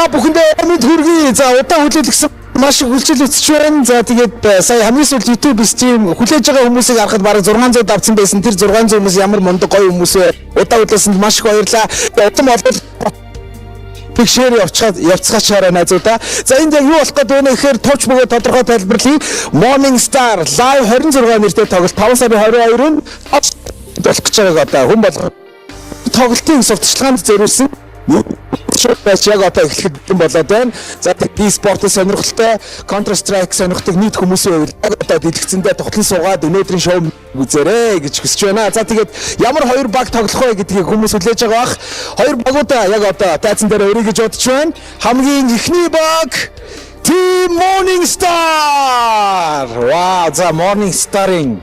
Та бүхэндээ мэнд хүргэе. За, удаан хүлээлгэсэн, маш их хүлчил өсөж байна. За, тэгээд сая хамгийн сүүлд YouTube stream хүлээж байгаа хүмүүсийг харахад бараг 600 давцсан байсан. Тэр 600 хүмүүс ямар мундаг гоё хүмүүс вэ? Удаан хүлээсэнд маш их баярлалаа. Удам олвол бигшээр явцгаа явцгаачаараа, найзуудаа. За, энд яг юу болох гээд байна гэхээр товч бөгөөд тодорхой тайлбарлая. Morning Star Live 26 нэртэй тоглолт 5 сарын 22-нд болох гэж байгааг одоо хүн болго тоглолтын сурталчилгаанд зориулсан шууд байж яг одоо эхлэхэд бэлэн болоод байна. За, e-sport сонирхолтой, Counter Strike сонирхдаг нийт хүмүүсийн хувьд яг одоо дэлгэцэндээ тоглон суугаад өнөөдрийн шоу үзээрэй гэж хүсэж байна. За, тэгээд ямар хоёр баг тоглох вэ гэдгийг хүмүүс хүлээж байгаа бах. Хоёр багуудаа яг одоо тайзан дээр өрье гэж бодож байна. Хамгийн эхний баг Team Morning Star. Вау, за, Morning Star-ын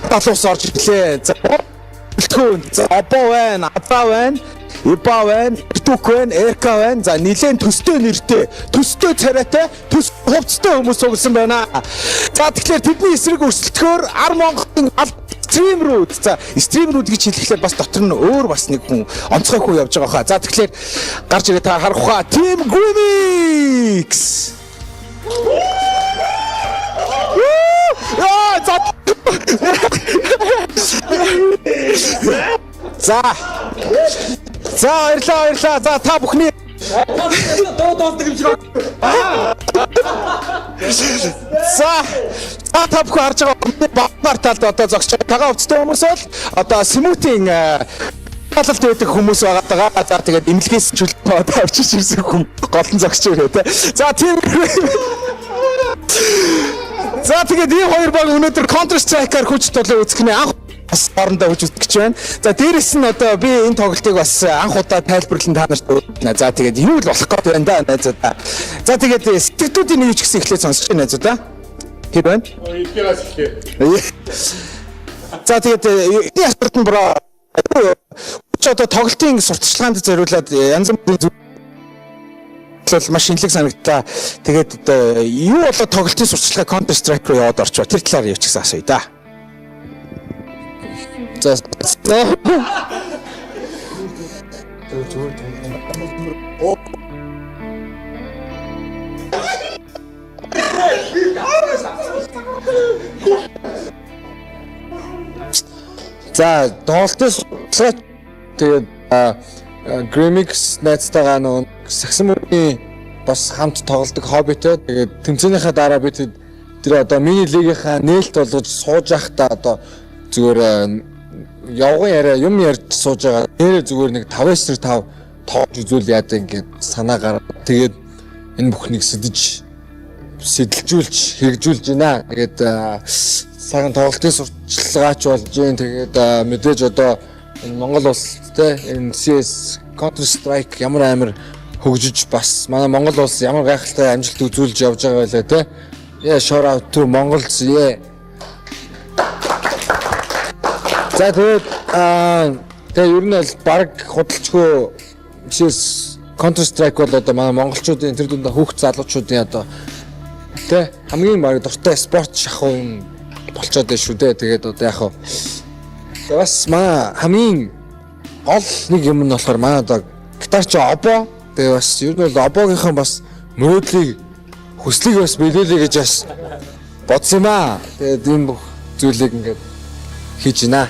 талуус орж ирлээ. За, бэлтгэн. За, Обо байна, Аза байна, Иба байна, Эртүк байна, Эрка байна. За, нилээн төстэй нэртэй, төстэй царайтай, төс хувцастай хүмүүс цугласан байна. За, тэгэхээр тэдний эсрэг өрсөлдөхөөр Ар Монголын streamer үүд. За, streamer үүд гэж хэлэхлээр бас дотор нь өөр бас нэг хүн, онцгой хүн явж байгаа хаа. За, тэгэхээр гарч ирээ, та харах хаа. Team Grimix. Яа, за. За. За, баярлалаа, баярлалаа. За, та бүхний Дуу дуусдаг юм шиг. За. За, та бүхэн харж байгаа багмаар талд одоо зогсож байгаа тагаа хувцастай хүмүүс бол одоо Смутийн талалт байдаг хүмүүс байгаа даа. За, тэгээд эмнэлгээс чөлөө одоо авчиж ирсэн хүн голон зогсож ирээ те. За, тийм. За, тэгээд ийм хоёр баг өнөөдөр Counter Strike-аар хүч тулаа үзэх нэ, анх бас хоорондоо хүч үзэх гэж байна. За, дээрэс нь одоо би энэ тоглолтыг бас анх удаа тайлбарлан та нарт өгнө. За, тэгээд юу л болох гээд байна да, найзуудаа. За, тэгээд сэтгэгдүүдийн нэг ч гэсэн эхлээд сонсож байна, найзуудаа. Тэр байна. Эдгээрээс эхлэе. За, тэгээд энэ асуулт нь, bro, ч одоо тоглолтын сурталчилгаанд зориулаад янз бүрийн зүйл бол маш шинэлэг санагдлаа. Тэгээд одоо юу болоод тоглолтын сурталчилгаа Counter Strike руу яваад орчваа. Тэр талаар юу ч гэсэн асууя да. За. За, тоглолтын сурталчилгаа, тэгээд Grimix найзтайгаа нөгөө сагсан мөрний бас хамт тоглодог хоббитой. Тэгээд тэмцээнийхаа дараа би тэр одоо mini league ийнхаа нээлт болгож сууж байхдаа одоо зүгээр явган яриа юм ярьж сууж байгаа. Нэрээ зүгээр нэг 5-9 5 тоглож үзүүл яадаг ингээд санаа гараад, тэгээд энэ бүхнийг сэдэж сэтэлжүүлж хэрэгжүүлж байна. Тэгээд сайхан тоглолтын сурталчилгаач болж гин. Тэгээд мэдээж одоо энэ Монгол улс те, энэ CS Counter Strike ямар амар хөгжиж, бас манай Монгол улс ямар гайхалтай амжилт үзүүлж явж байгаа байлаа те. Yeah, shout out to Mongols, yeah. За, тэгээд тэгээ ер нь бол баг худалчгүй CS Counter Strike бол одоо манай монголчуудын, тэр дундаа хүүхд залуучуудын одоо тэ хамгийн баг дуртай спорт шахуу юм болчоод байна шүү дээ. Тэгээд одоо яг хав бас манай хамгийн гол нэг юм нь болохоор манай одоо гитарч Обо, тэгээ бас ер нь бол Обогийнхаа бас мөрөөдлийг, хүслийг бас биелүүлье гэж бас бодсон юм аа. Тэгээд энэ бүх зүйлийг ингээд хийж байна.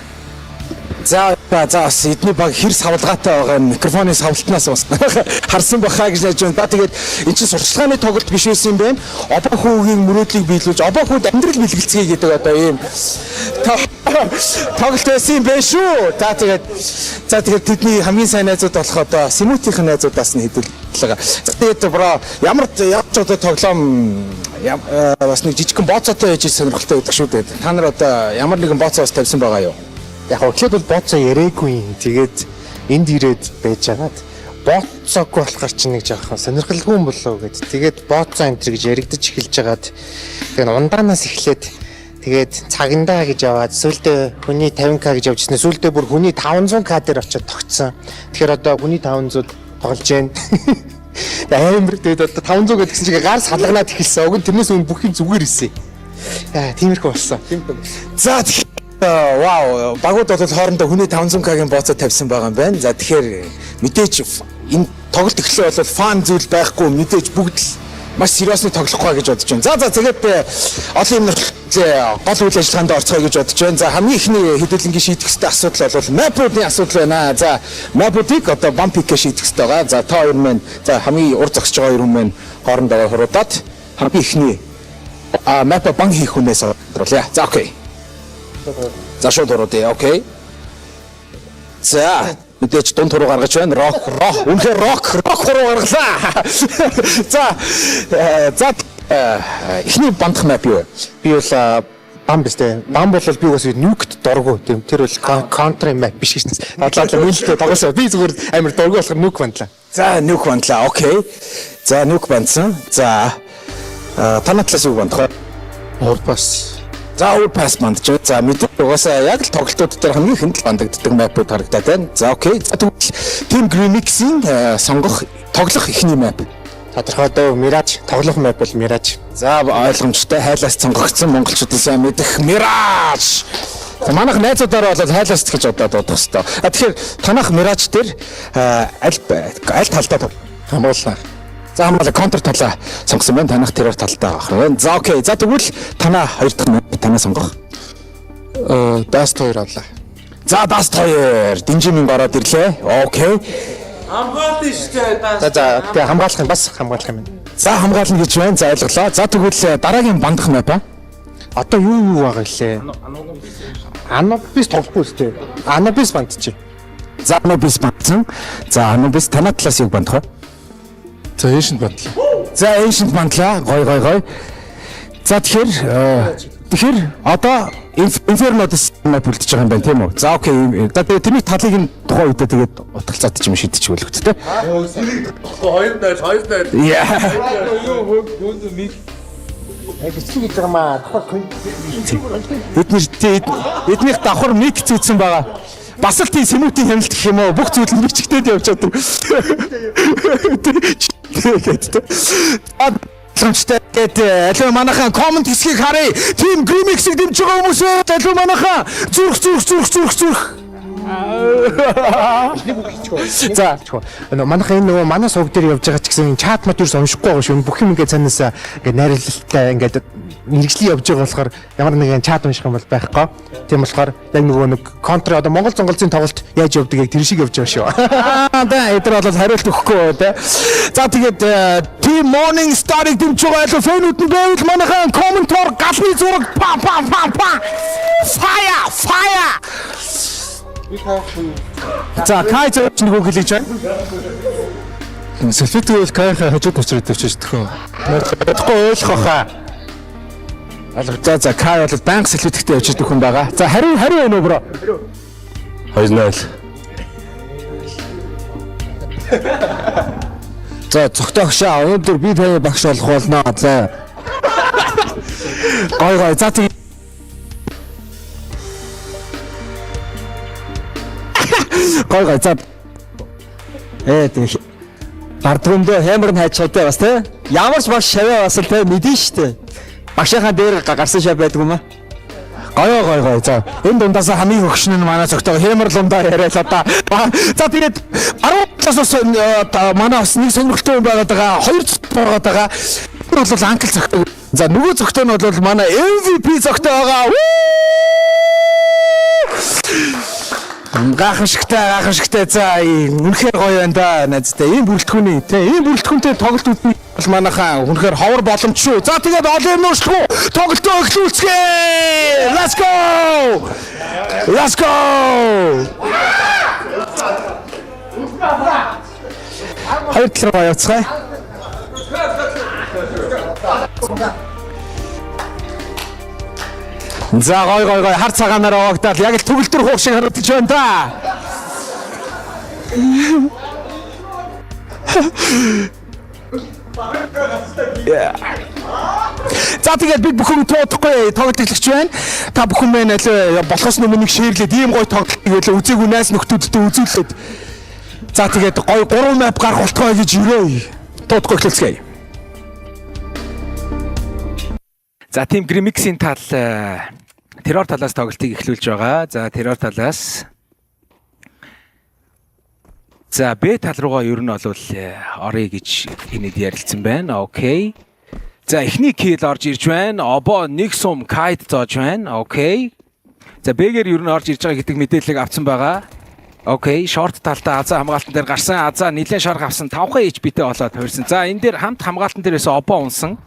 За за, бас эдний баг хэр савлгаатай байгаа нь микрофоны савлтнаас бас харсан бахаа гэж найж байна. За, тэгээд эн чинь сурталчилгааны тоглолт биш байсан юм байна. Обо хүүгийн мөрөөдлийг биелүүлж, Обо хүүд амьдрал бэлгэлцгээе гэдэг одоо ийм тоглолт байсан юм байна шүү. За, тэгээд, за, тэгээд тэдний хамгийн сайн найзууд болох одоо Сэмүтийн найзуудаас нь хэдүүл байгаа. За, тэгээд, bro, ямар яаж одоо тоглоом бас нэг жижигхэн бооцоотой байж сонирхолтой байдаг шүү дээ. Та нар одоо ямар нэгэн бооцоо бас тавьсан байгаа юу? Яг эхлээд бол бооцоо яриаггүй. Тэгээд энд ирээд байж хагаад бооцоогүй болохоор чи нэг жоохон сонирхолгүй юм болоо гэд. Тэгээд бооцоо энэ гэж яригдаж эхэлж хагаад, тэгээд ундаанаас эхлээд, тэгээд цагандаа гэж яваад, сүүлдээ хүний 50К гэж явжсэн. Сүүлдээ бүр хүний 500К дээр очиод тогтсон. Тэгэхээр одоо хүний 500 тоглож байна. Амар, тэгээд одоо 500 гэдгсэн чинь гар салганаад эхэлсэн. Уг нь тэрнээс өмнө бүх юм зүгээр исэн. Аа, тиймэрхүү болсон. За, вау, багууд бол хоорондоо хүний 500К-гийн бооцоо тавьсан байгаа юм байна. За, тэгэхээр мэдээж энэ Тоглолт эхлэе бол fun зүйл байхгүй, мэдээж бүгд л маш serious ны тоглохгүй гэж бодож байна. За, тэгээд олон юм гол үйл ажиллагаанд орцгоё гэж бодож байна. За, хамгийн эхний хэдүүлэнгийн шийдэх ёстой асуудал бол map уудын асуудал байна. За, map уудыг одоо ban pick шийдэх ёстой байгаа. За, та хоёр маань, за, хамгийн ур зогсож байгаа хоёр хүн маань хоорондоо хуруудаад хамгийн эхний map ban хийх хүнээс оруулъя. За, okay. За, шууд хуруудъя. Okay. За, мэдээж дунд хуруу гаргаж байна. Rock, rock. Үнэхээр rock, rock хуруу гаргалаа. За, эхний ban дах map юу вэ? Би бол ban биз дээ. Ban бол би угаасаа Nuke т дургу. Тийм, тэр бол counter map биш гэж. Надлаа мэлтэй тоглосоо. Би зүгээр амар дургу болохоор Nuke ban длаа. За, Nuke ban длаа. Okay. За, Nuke ban дсан. За, танай талаас юу ban дах вэ? Overpass. За, Overpass ban дж. За, мэдээ угаасаа яг л тоглолтууд дээр хамгийн ихэнд л ban дагддаг map ууд харагдаад байна. За, okay. За, тэгвэл Team Remix-ийн сонгох тоглох эхний map. Тодорхой дөө, Mirage, тоглох map бол Mirage. За, ойлгомжтой, хайлаас сонгогдсон, монголчуудын сайн мэдэх Mirage. За, манайх найзуудаараа бол хайлаас гэж одоо дуудах хэвээр. А тэгэхээр танах Mirage дээр аль аль талдаа Хамгаална. За, хамгаалаа, counter талаа сонгосон байна. Танах террор талдаа байх байна. За, okay. За, тэгвэл танаа хоёр дахь map танаа сонгох. Dust 2 авлаа. За, Dust 2 динжимэн гараад ирлээ. Okay. Хамгаална шүү дээ. За, тэгээ хамгаалах юм, бас хамгаалах юм байна. За, хамгаална гэж байна. За, ойлголоо. За, тэгвэл дараагийн ban дах map аа. Одоо юу юу байгаа лээ? Anubis тоглохгүй үстэй. Anubis ban дчих. За, Anubis ban дсан. За, Anubis, танай талаас юг ban дах вэ? За, Ancient ban длаа. За, Ancient ban длаа. Гой гой гой. За, тэгэхээр одоо Inferno-дос map үлдэж байгаа юм байна, тийм үү? За, okay. За, тэгээ тэрний талыг нь тухайн үедээ тэгээд утгалцаад ч юм шийдчих байлгүй дээ. 2 0 2 0. Яа. Хэцүү гэж байгаа маа. Давхар Бид нэр эднийх давхар мик зүүцсэн байгаа. Бас л тийм сэмүүдийн хяналт гэх юм уу? Бүх зүйл нь бичигдээд явж чаддаг. Тэгээд тэ. Боломжтой гээд аливаа манайхан comment хэсгийг харъя. Team Grimix-ийг дэмжиж байгаа хүмүүс аливаа манайхан зүрх, зүрх, зүрх, зүрх, зүрх. За. Нөө манайх энэ нөгөө манай сувг дээр явж байгаа ч гэсэн чат мат юус уншихгүй байгаа шүү. Бүх юм ингээд цаанаас ингээд найрлалтай ингээд мэрэгжлийн явж байгаа болохоор ямар нэгэн чат унших юм бол байхгүй. Тийм болохоор яг нөгөө нэг counter одоо Монгол зонголцын тоглолт яаж явдаг, яг тэр шиг явж байгаа шүү. Аа, да, эдгээр бол хариулт өгөхгүй те. За, тэгээд Team Morning Star-ыг дэмжиж байгаа аль fan үүд нь байвал манайхан comment оор галны зураг па па па па. Fire, fire. За, Кай зөөч нэг үг хэлж байна. Салфетик бол Кайхаа хажууд учраад тавьчих төхөө. Бодохгүй ойлгох хаа. За, за, Кай бол байнга салфетиктэй явж идэх хүн байгаа. За, хариу хариу байна уу, bro? 2-0. За, цогтоогшаа, өнөөдөр би таны багш болох болно. За. Гой гой. За, тэг. Гой гой. За. Тэг. Бардгомдоо хямар нь хайж чадаа бас те. Ямар ч багш шаваа бас л те мэдэн штэ. Багшийнхаа дээр гарсан шав байдаг юм аа. Гоё гоё гоё. За, энэ дундаас хамгийн хөгшин нь манай цогтойгоо хэмэр лундаа яриа л одоо. За, тэгээд баруун талаас бас манай бас нэг сонирхолтой юм байгаад байгаа. Хоёр цогтой байгаад байгаа. Энэ бол uncle цогтой. За, нөгөө цогтой нь бол манай MVP цогтой байгаа. Гайхамшигтай, гайхамшигтай. За, үнэхээр гоё байна да, найзтай. Ийм бүрэлдэхүүний те, ийм бүрэлдэхүүнтэй тоглолт үзэх бол манайхаа үнэхээр ховор боломж шүү. За, тэгээд олон юм нуушлгүй тоглолтоо эхлүүлцгээе. Let's go! Let's go! Хоёр тал руу явцгаая. За, гой гой гой, хар цагаанаар авагдаад яг л төгөлдөр хуур шиг харагдаж байна да. Yeah. За, тэгээд бид бүхэн туудахгүй тоглолт эхлэж байна. Та бүхэн мэн аль болохоос өмнө нэг share лээд ийм гоё тоглолтыг байлаа үзээгүй найз нөхдүүдэд үзүүлээд. За, тэгээд гоё 3 map гарах болтгой гэж өрөөе. Туудахгүй эхлүүлцгээе. За, Team Grimix-ийн тал террор талаас тоглолтыг эхлүүлж байгаа. За, террор талаас. За, Б тал руугаа ер нь бол оръё гэж энэд ярилцсан байна. Okay. За, эхний kill орж ирж байна. Обо нэг сум кайт зоож байна. Okay. За, Б-гээр ер нь орж ирж байгаа гэдэг мэдээллийг авсан байгаа. Okay, short талдаа Азаа хамгаалтан дээр гарсан. Азаа нэлээд шарх авсан. 5 HP-тэй болоод хорьсон. За, энэ дээр хамт хамгаалтан дээр байсан Обо унсан.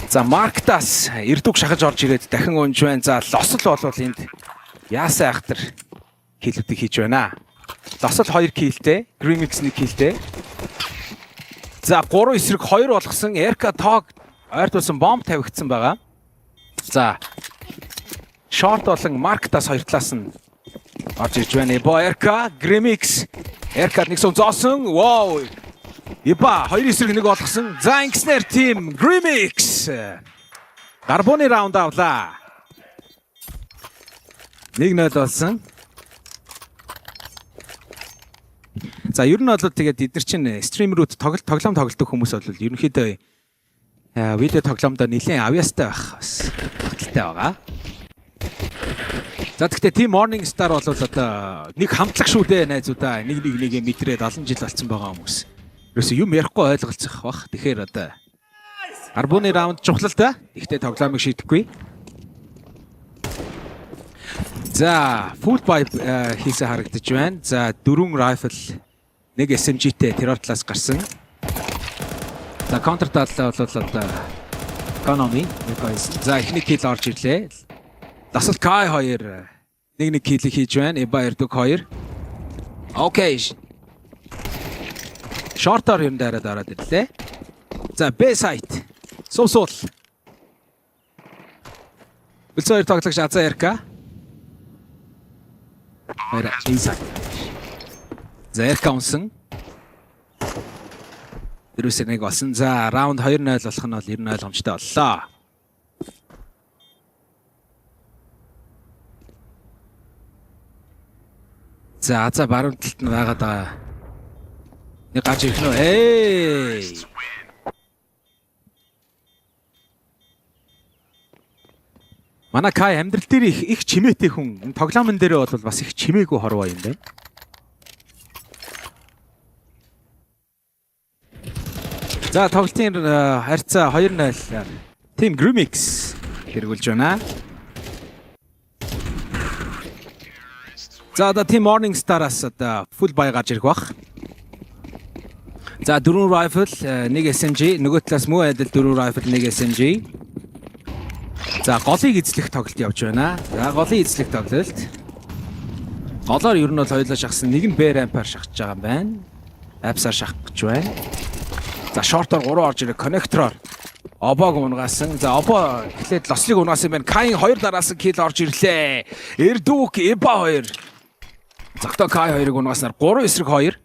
За, Марктас Эрдүг шахаж орж ирээд дахин унж байна. За, Лосол болвол энд яасаа ахтар kill үүдийг хийж байна. Лосол 2 kill тэй, Grimix 1 kill тэй. За, 3 эсрэг 2 болгосон Эрка Тог ойртуулсан бомб тавигдсан байгаа. За, short болон Марктас хоёр талаас нь орж ирж байна. Эбо Эрка, Grimix Эрка нэг сум зоосон. Вау! Иба 2 эсрэг 1 болгосон. За, ингэснээр team Grimix Гарбоны раунд авлаа. 1-0 болсон. За, ер нь бол тэгээд эдгээр чинь streamer үүд, тоглоом тоглодог хүмүүс бол ерөнхийдөө видео тоглоомдоо нэлээд авьяастай байх бас баталтай байгаа. За, тэгвэл Team Morning Star бол одоо нэг хамтлаг шүү дээ, найзуудаа. Нэг нэг нэгэ мэдрээд олон жил болсон байгаа хүмүүс. Ерөөсө юм ярихгүй ойлголцох бах. Тэгэхээр одоо Гарбуны раунд чухал л да. Тэгтээ тоглоомыг шийдэхгүй. За, full buy хийсэн харагдаж байна. За, дөрвөн rifle, нэг SMG-тэй террор талаас гарсан. За, counter талаа бол одоо economy нэг байсан. За, эхний kill орж ирлээ. Дасал Кай 2 нэг нэг kill хийж байна. Эба Эрдүг 2. Okay. Short оор юм дайраад ороод ирлээ. За, B site. Суу суул. Үлцэн хоёр тоглогч Аза Эрка. Хоёр A site. За, Эрка унсан. Дөрвөөс нэг болсон. За, раунд 2-0 болох нь бол ер нь ойлгомжтой боллоо. За, Аза баруун талд нь байгаад байгаа. Нэг гарч ирэх нөө. Эй! Манай Кай амьдрал дээр их их чимээтэй хүн. Энэ тоглоомн дээр бол бас их чимээгүй хорвоо юм байна. За, тоглолтын харьцаа 2-0 Team Grimix хэрэгүүлж байна. За, одоо Team Morning Star-аас одоо full buy гарч ирэх бах. За, дөрвөн rifle, нэг SMG, нөгөө талаас мөн адил дөрвөн rifle, нэг SMG. За, голыг эзлэх тоглолт явж байна. За, голын эзлэх тоглолт. Голоор ер нь бол хоёулаа шахсан. Нэг нь B ramp-аар шахаж байгаа юм байна. Apps-аар шахах гэж байна. За, short оор 3 орж ирээ. Connector-оор Обог унгаасан. За, Обо эхлээд Лослыг унгаасан юм байна. Кайн хоёр дараасан kill орж ирлээ. Эрдүк Эба хоёр. Зогтоо Кай хоёрыг унгааснаар 3 эсрэг 2.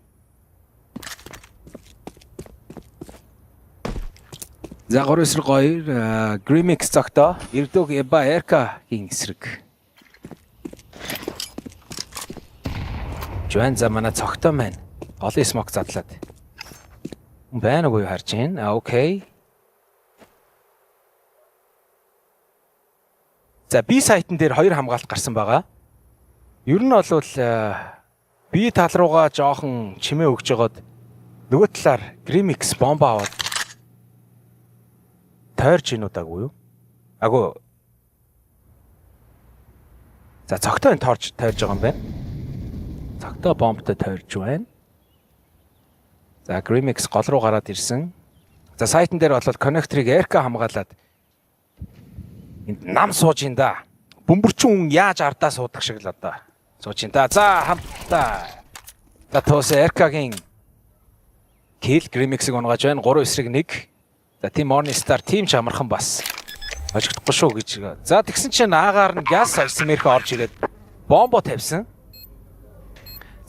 За, 3 эсрэг 2 Grimix зогтоо Эрдүк Эба Эркагийн эсрэг. Жуан, за, манай цогтоо маань голын smoke задлаад. Хүн байна уу, харж байна. Okay. За, B site н дээр хоёр хамгаалт гарсан байгаа. Ер нь бол B тал руугаа жоохон чимээ өгч жагаад нөгөө талаар Grimix бомба аваад тойрч ийн удаагүй юу? Агуу. За, цогтой энэ торж тойрж байгаа юм байна. Цогтой бомбтой тойрж байна. За, Grimix гол руу гараад ирсэн. За, site н дээр бол connector-ыг Эрка хамгаалаад энд нам сууж ин да. Бөмбөрчин хүн яаж ардаа суудаг шиг л одоо сууж ин да. За, хамтдаа. За, тоос Эркагийн kill Grimix-ыг унгааж байна. 3 эсрэг 1. За, Team Morning Star team ч амархан бас хожигдохгүй шүү гэж. За, тэгсэн чинь аагаар нь газ смэрхэ орж ирээд бомбо тавьсан.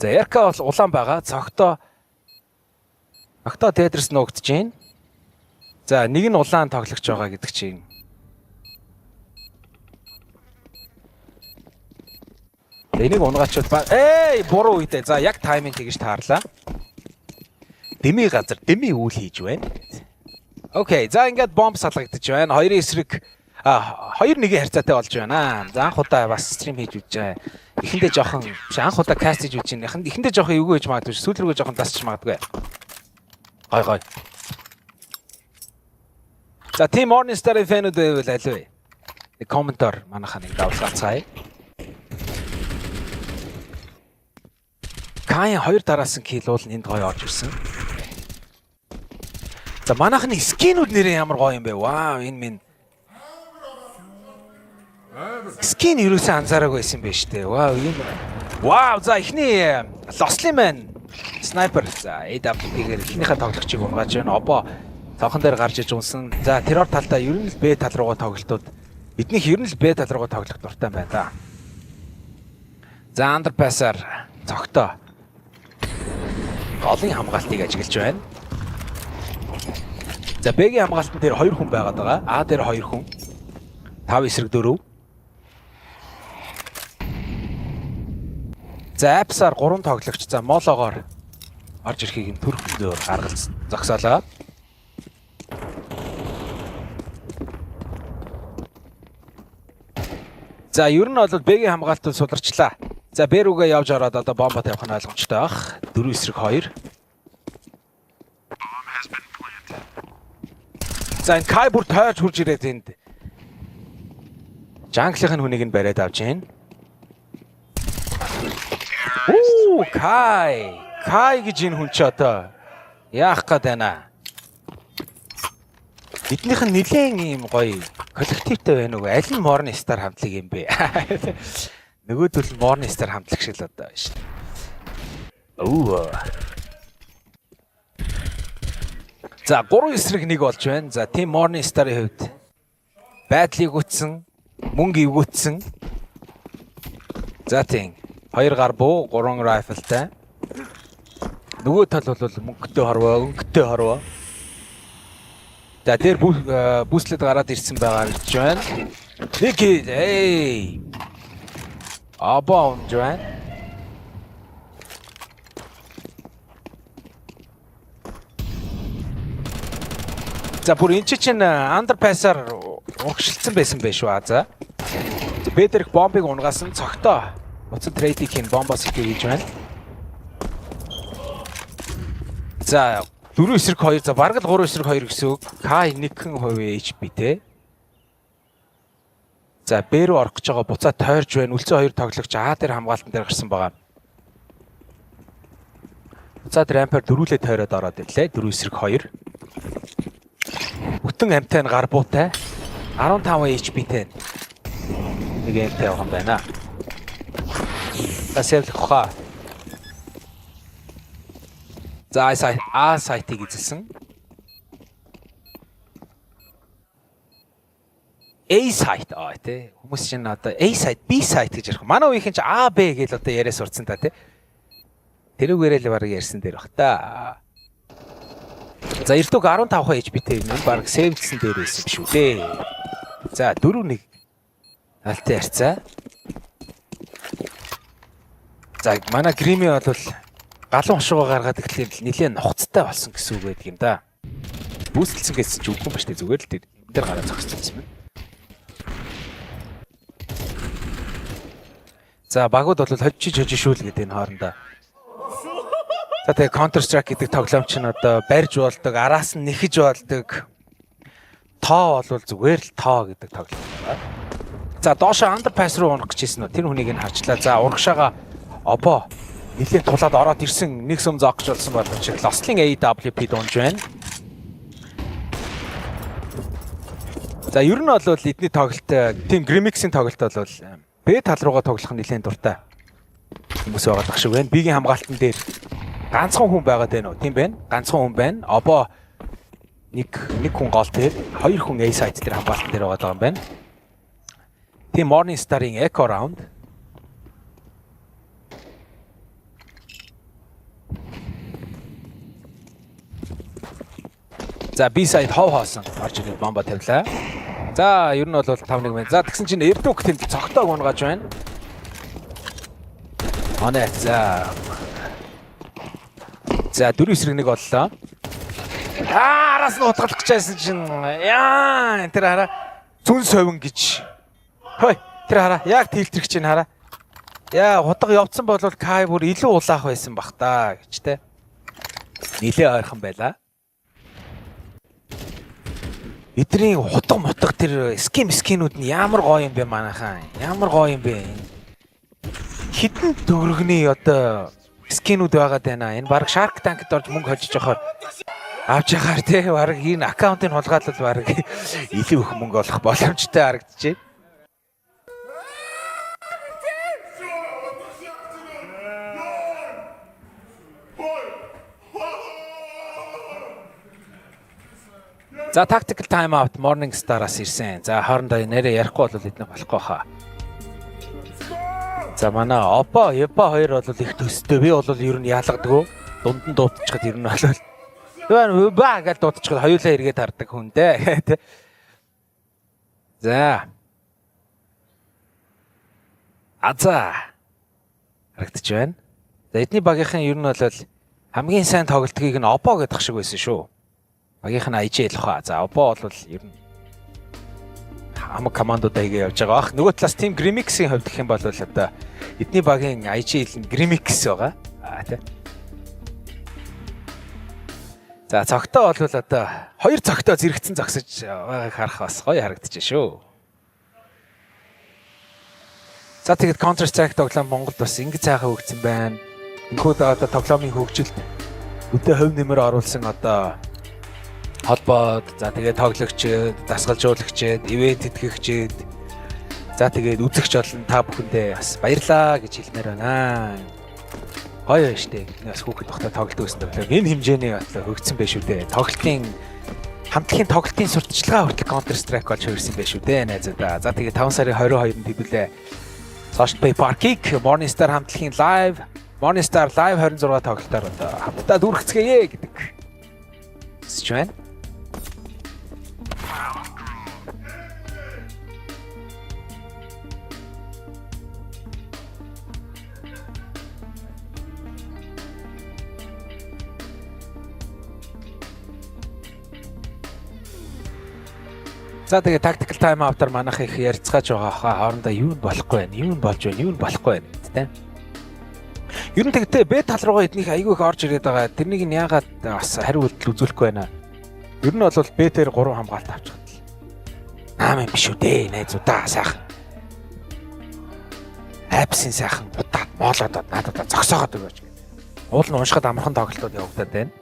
За, Эрка бол улаан байгаа. Цогтоо Октоо Тетрис нуугдж байна. За, нэг нь улаан тоглогч байгаа гэдэг чинь. Энийг унгаачвал ба эй, буруу үедээ. За, яг timing тэгж таарлаа. Дэмий газар дэмий үйл хийж байна. Okay. За, ингээд бомб салгагдчих байна. Хоёрын эсрэг 2-1-ийн харьцаатай болж байна. За, анх удаа бас stream хийж үзэж байгаа. Эхэндээ жоохон биш, анх удаа cast хийж үзэж байна. Эхэндээ жоохон эвгүй байж магадгүй. Сүүл рүүгээ жоохон дасч магадгүй. Гой гой. За, Team Morning Star-ын fan үүд байвал аль вэ? Нэг comment оор манайхаа нэг давлгаацгаая. Кайн хоёр дараасан kill бол энд гоё орж ирсэн. За, манайхны skin үүд нэрээ ямар гоё юм бэ? Вау, энэ минь skin ерөөсөө анзаараагүй байсан юм байна шүү дээ. Вау, энэ. Вау, за, эхний Лосли маань снайпер, за, AWP-гээр эхнийхээ тоглогчийг унгааж байна. Обо цонхон дээр гарч иж унсан. За, террор талдаа ер нь л Б тал руугаа тоглолтууд, эднийх ер нь л Б тал руугаа тоглох дуртай байна да. За, underpass-аар цогтоо голын хамгаалтыг ажиглаж байна. За, Б-гийн хамгаалтан дээр хоёр хүн байгаад байгаа. А дээр хоёр хүн. 5 эсрэг 4. За, apps-аар 3 тоглогч, за, молоогоор орж ирэхийг нь төрхөн зөөр гаргалц зогсоолоо. За, ер нь бол Б-гийн хамгаалтууд суларчлаа. За, Б рүүгээ явж ороод одоо бомбо тавих нь ойлгомжтой байх. 4 эсрэг 2. За, энэ Кай бүр тойрч хурж ирээд энд jungle ын хүнийг нь бариад авч байна. Уу, Кай. Кай гэж энэ хүн чи одоо яах гээд байна? Эднийх нь нилээн ийм гоё коллективтэй байна уу? Аль нь Morning Star хамтлаг юм бэ? Нөгөөдөл нь Morning Star хамтлаг шиг л одоо байна шүү. Өө. За, 3 эсрэг 1 болж байна. За, Team Morning Star-ын хувьд байдлыг үтсэн, мөнгө эвгүүтсэн. За, тийм. Хоёр гар буу, гурван rifle тай. Нөгөө тал бол мөнгөтэй хорвоо, өнгөтэй хорвоо. За, тэр boost лэд гараад ирсэн байгаа гэж байна. Нэг эй. Аба унж байна. За, бүр эн чинь underpass-аар урагшилсан байсан байх шүү. За. Б дээрх бомбыг унгаасан, цогтоо. Буцад trade ийн хийн, бомбоос их хийж байна. За, 4 эсрэг 2, за, бараг л 3 эсрэг 2 гэсэн үг. К 1% HP те. За, Б рүү орох гэж байгаа, буцаа тойрж байна. Үлцэн хоёр тоглогч А дээр хамгаалтан дээр гарсан байгаа. Буцаад ramp аар дөрүүлээ тойроод ороод ирлээ. 4 эсрэг 2. Бүтэн амтай нь гар буутай. 15 HP-тэй. Нэг амтай явах юм байна. За, save лэх хаа. За, А site ыг эзэлсэн. A site аа тий. Хүмүүс чинь одоо A site, B site гэж ярих. Манай үеийнхэн чи А, Б гэж одоо яриа сурцсан та тий. Тэрүүгээрээ л бараг ярьсан дээр бах та. За, Эрдүг 15 HP-тэй юм, бараг save лсэн дээр байсан юм шүү дээ. За, 4-1 алтын харьцаа. За, манай Грими бол галуун хошуугаа гаргаад ирэхлээр нилээн нухацтай болсон гэсэн үг байдаг юм да. Boost лсэн гэсэн чи үгүй юм ба штэ, зүгээр л тэр энэ дээр гараад зогссон юм байна. За, багууд бол хожиж хожиж шүүл гэдэг энэ хоорондоо. За, тэгээ Counter Strike гэдэг тоглоом чинь одоо барьж болдог, араас нь нэхэж болдог. Тоо бол зүгээр л тоо гэдэг тоглоом байна. За, доошо underpass руу унах гэж ирсэн үү? Тэр хүнийг нь харчлаа. За, урагшаага Обо нилээн тулаад ороод ирсэн, нэг сүм зоох гэж болсон боловч Лослын AWP дунж байна. За, ер нь бол эдний тоглолт, Team Grimix-ийн тоглолт бол Б тал руугаа тоглох нь нилээн дуртай хүмүүс байгаа шиг байна. Б-гийн хамгаалтан дээр ганцхан хүн байгаад байна уу? Тийм байна. Ганцхан хүн байна. Обо нэг нэг хүн гол дээр, хоёр хүн A site дээр хамгаалтан дээр байгаа юм байна. Team Morning Star-ын Eco Round. За, B site хов хоосон орж ирээд бомба тавилаа. За, ер нь бол 5-1 байна. За, тэгсэн чинь Эрдүк тэнд цогтоог унгааж байна. Оноо за. За, 4 эсрэг 1 боллоо. Аа, араас нь утгалах гэж байсан чинь яа, тэр хараа, зүн совин гэж. Хой, тэр хараа, яг тэлтрэх чинь хараа. Яа, хутга явцсан бол Кай бүр илүү улаах байсан бах та гэж те. Нилээ ойрхон байлаа. Эдний хутга мутга тэр skin үүд нь ямар гоё юм бэ манайхаа. Ямар гоё юм бэ. Хэдэн төгрөгний одоо skin үүд байгаад байна. Энэ баг Shark Tank-д орж мөнгө хожиж явахаар авч яхаар те, баг энэ аккаунтыг хулгайлал баг илүү их мөнгө олох боломжтой харагдчихэв. За, tactical time out Morning Star-аас ирсэн. За, хоорондоо нэрээ ярихгүй бол эднэх болохгүй хаа. За, манай Опа, Япа хоёр бол их төстэй. Би бол ер нь ялгадаггүй. Дунд нь дуутчихад ер нь бол Тэгээ ба гэж дуутчихад хоёулаа эргээд хардаг хүн дээ. Тэ. За. Аза харагдчих байна. За, эдний багийнхан ер нь бол хамгийн сайн тоглолтгийг нь Опо гэдэг шиг байсан шүү. Багийнх нь IGL хаа. За, Опо бол ер нь хамаг командуудаа хийгээ явж байгаа бах. Нөгөө талаас Team Grimix-ийн хувьд гэх юм бол одоо эдний багийн IGL нь Grimix байгаа. Аа, тий. За, цогтой бол одоо хоёр цогтой зэрэгцэн зогсож байгааг харах бас гоё харагдчихэ шүү. За, тэгээд Counter Strike тоглоом Монголд бас ингэж сайхан хөгжсөн байна. Энэхүү одоо тоглоомын хөгжилд өдөө хувь нэмэр оруулсан одоо холбоод, за, тэгээд тоглогчид, дасгалжуулагчид, event тэтгэгчид, за, тэгээд үзэгч олон та бүхэндээ бас баярлаа гэж хэлмээр байна. Гоё байна штэ. Бидний бас хүүхэд багтаа тоглолт байсан тоглоом энэ хэмжээний одоо хөгжсөн байх шүү дээ. Тоглолтын хамтлагийн тоглолтын сурталчилгаа хүртэл Counter Strike болж хувирсан байх шүү дээ, найзуудаа. За, тэгээд 5 сарын 22-нд хэдүүлээ Social Play Park-ийг Morning Star хамтлагийн live Morning Star Live 26 тоглолтоор одоо хамтдаа дүүргэцгээе гэдэг хүсэж байна. За, тэгээ tactical time out-аар манайх их ярилцгааж байгаа хаа, хоорондоо юу нь болохгүй байна, юу нь болж байна, юу нь болохгүй байна гэдэг тийм. Ер нь тэгтээ Б тал руугаа эднийх айгүй их орж ирээд байгаа. Тэрнийг нь яагаад бас хариу үйлдэл үзүүлэхгүй байна. Ер нь бол Б дээр 3 хамгаалт авчихад л. Наам юм биш үү дээ, найзуудаа, сайхан. Апсын сайхан удаад моолоод надад зогсоогоод өгөөч гэдэг. Уул нь уншихад амархан тоглолтууд явагдаад байна.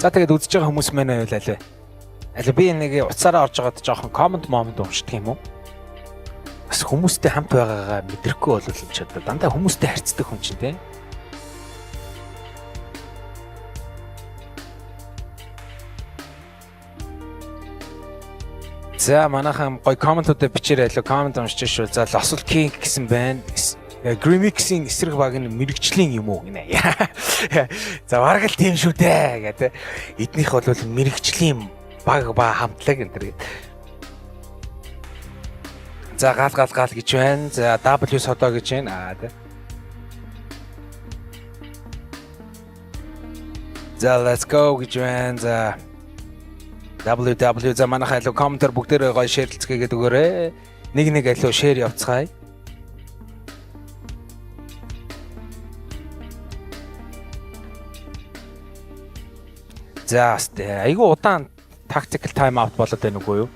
За, тэгээд үзэж байгаа хүмүүс мэн байвал аль вэ? Аль би нэг утсаараа орж байгаад жоохон comment момент уншдаг юм уу? Бас хүмүүстэй хамт байгаагаа мэдрэхгүй бол юм чи одоо дандаа хүмүүстэй харьцдаг хүн чинь, те. За, манайхан гоё comment уудаа бичээрэй лөө, comment уншиж шүү. За, Лосол King гэсэн байна. Grimix-ийн эсрэг баг нь мэрэгжлийн юм уу гинэ. За, бараг л тийм шүү дээ гэдэг. Эднийх бол мэрэгжлийн баг ба хамтлаг энэ төр гэд. За, гал гал гал гэж байна. За, W содо гэж байна. Аа, тэ. За, let's go гэж байна. За, WW. За, манайхаа алуу comment оор бүгдээрээ гоё share лцгээгээд өгөөрэй. Нэг нэг алуу share явцгаая. За, бас айгүй удаан tactical time out болоод байна үгүй юу?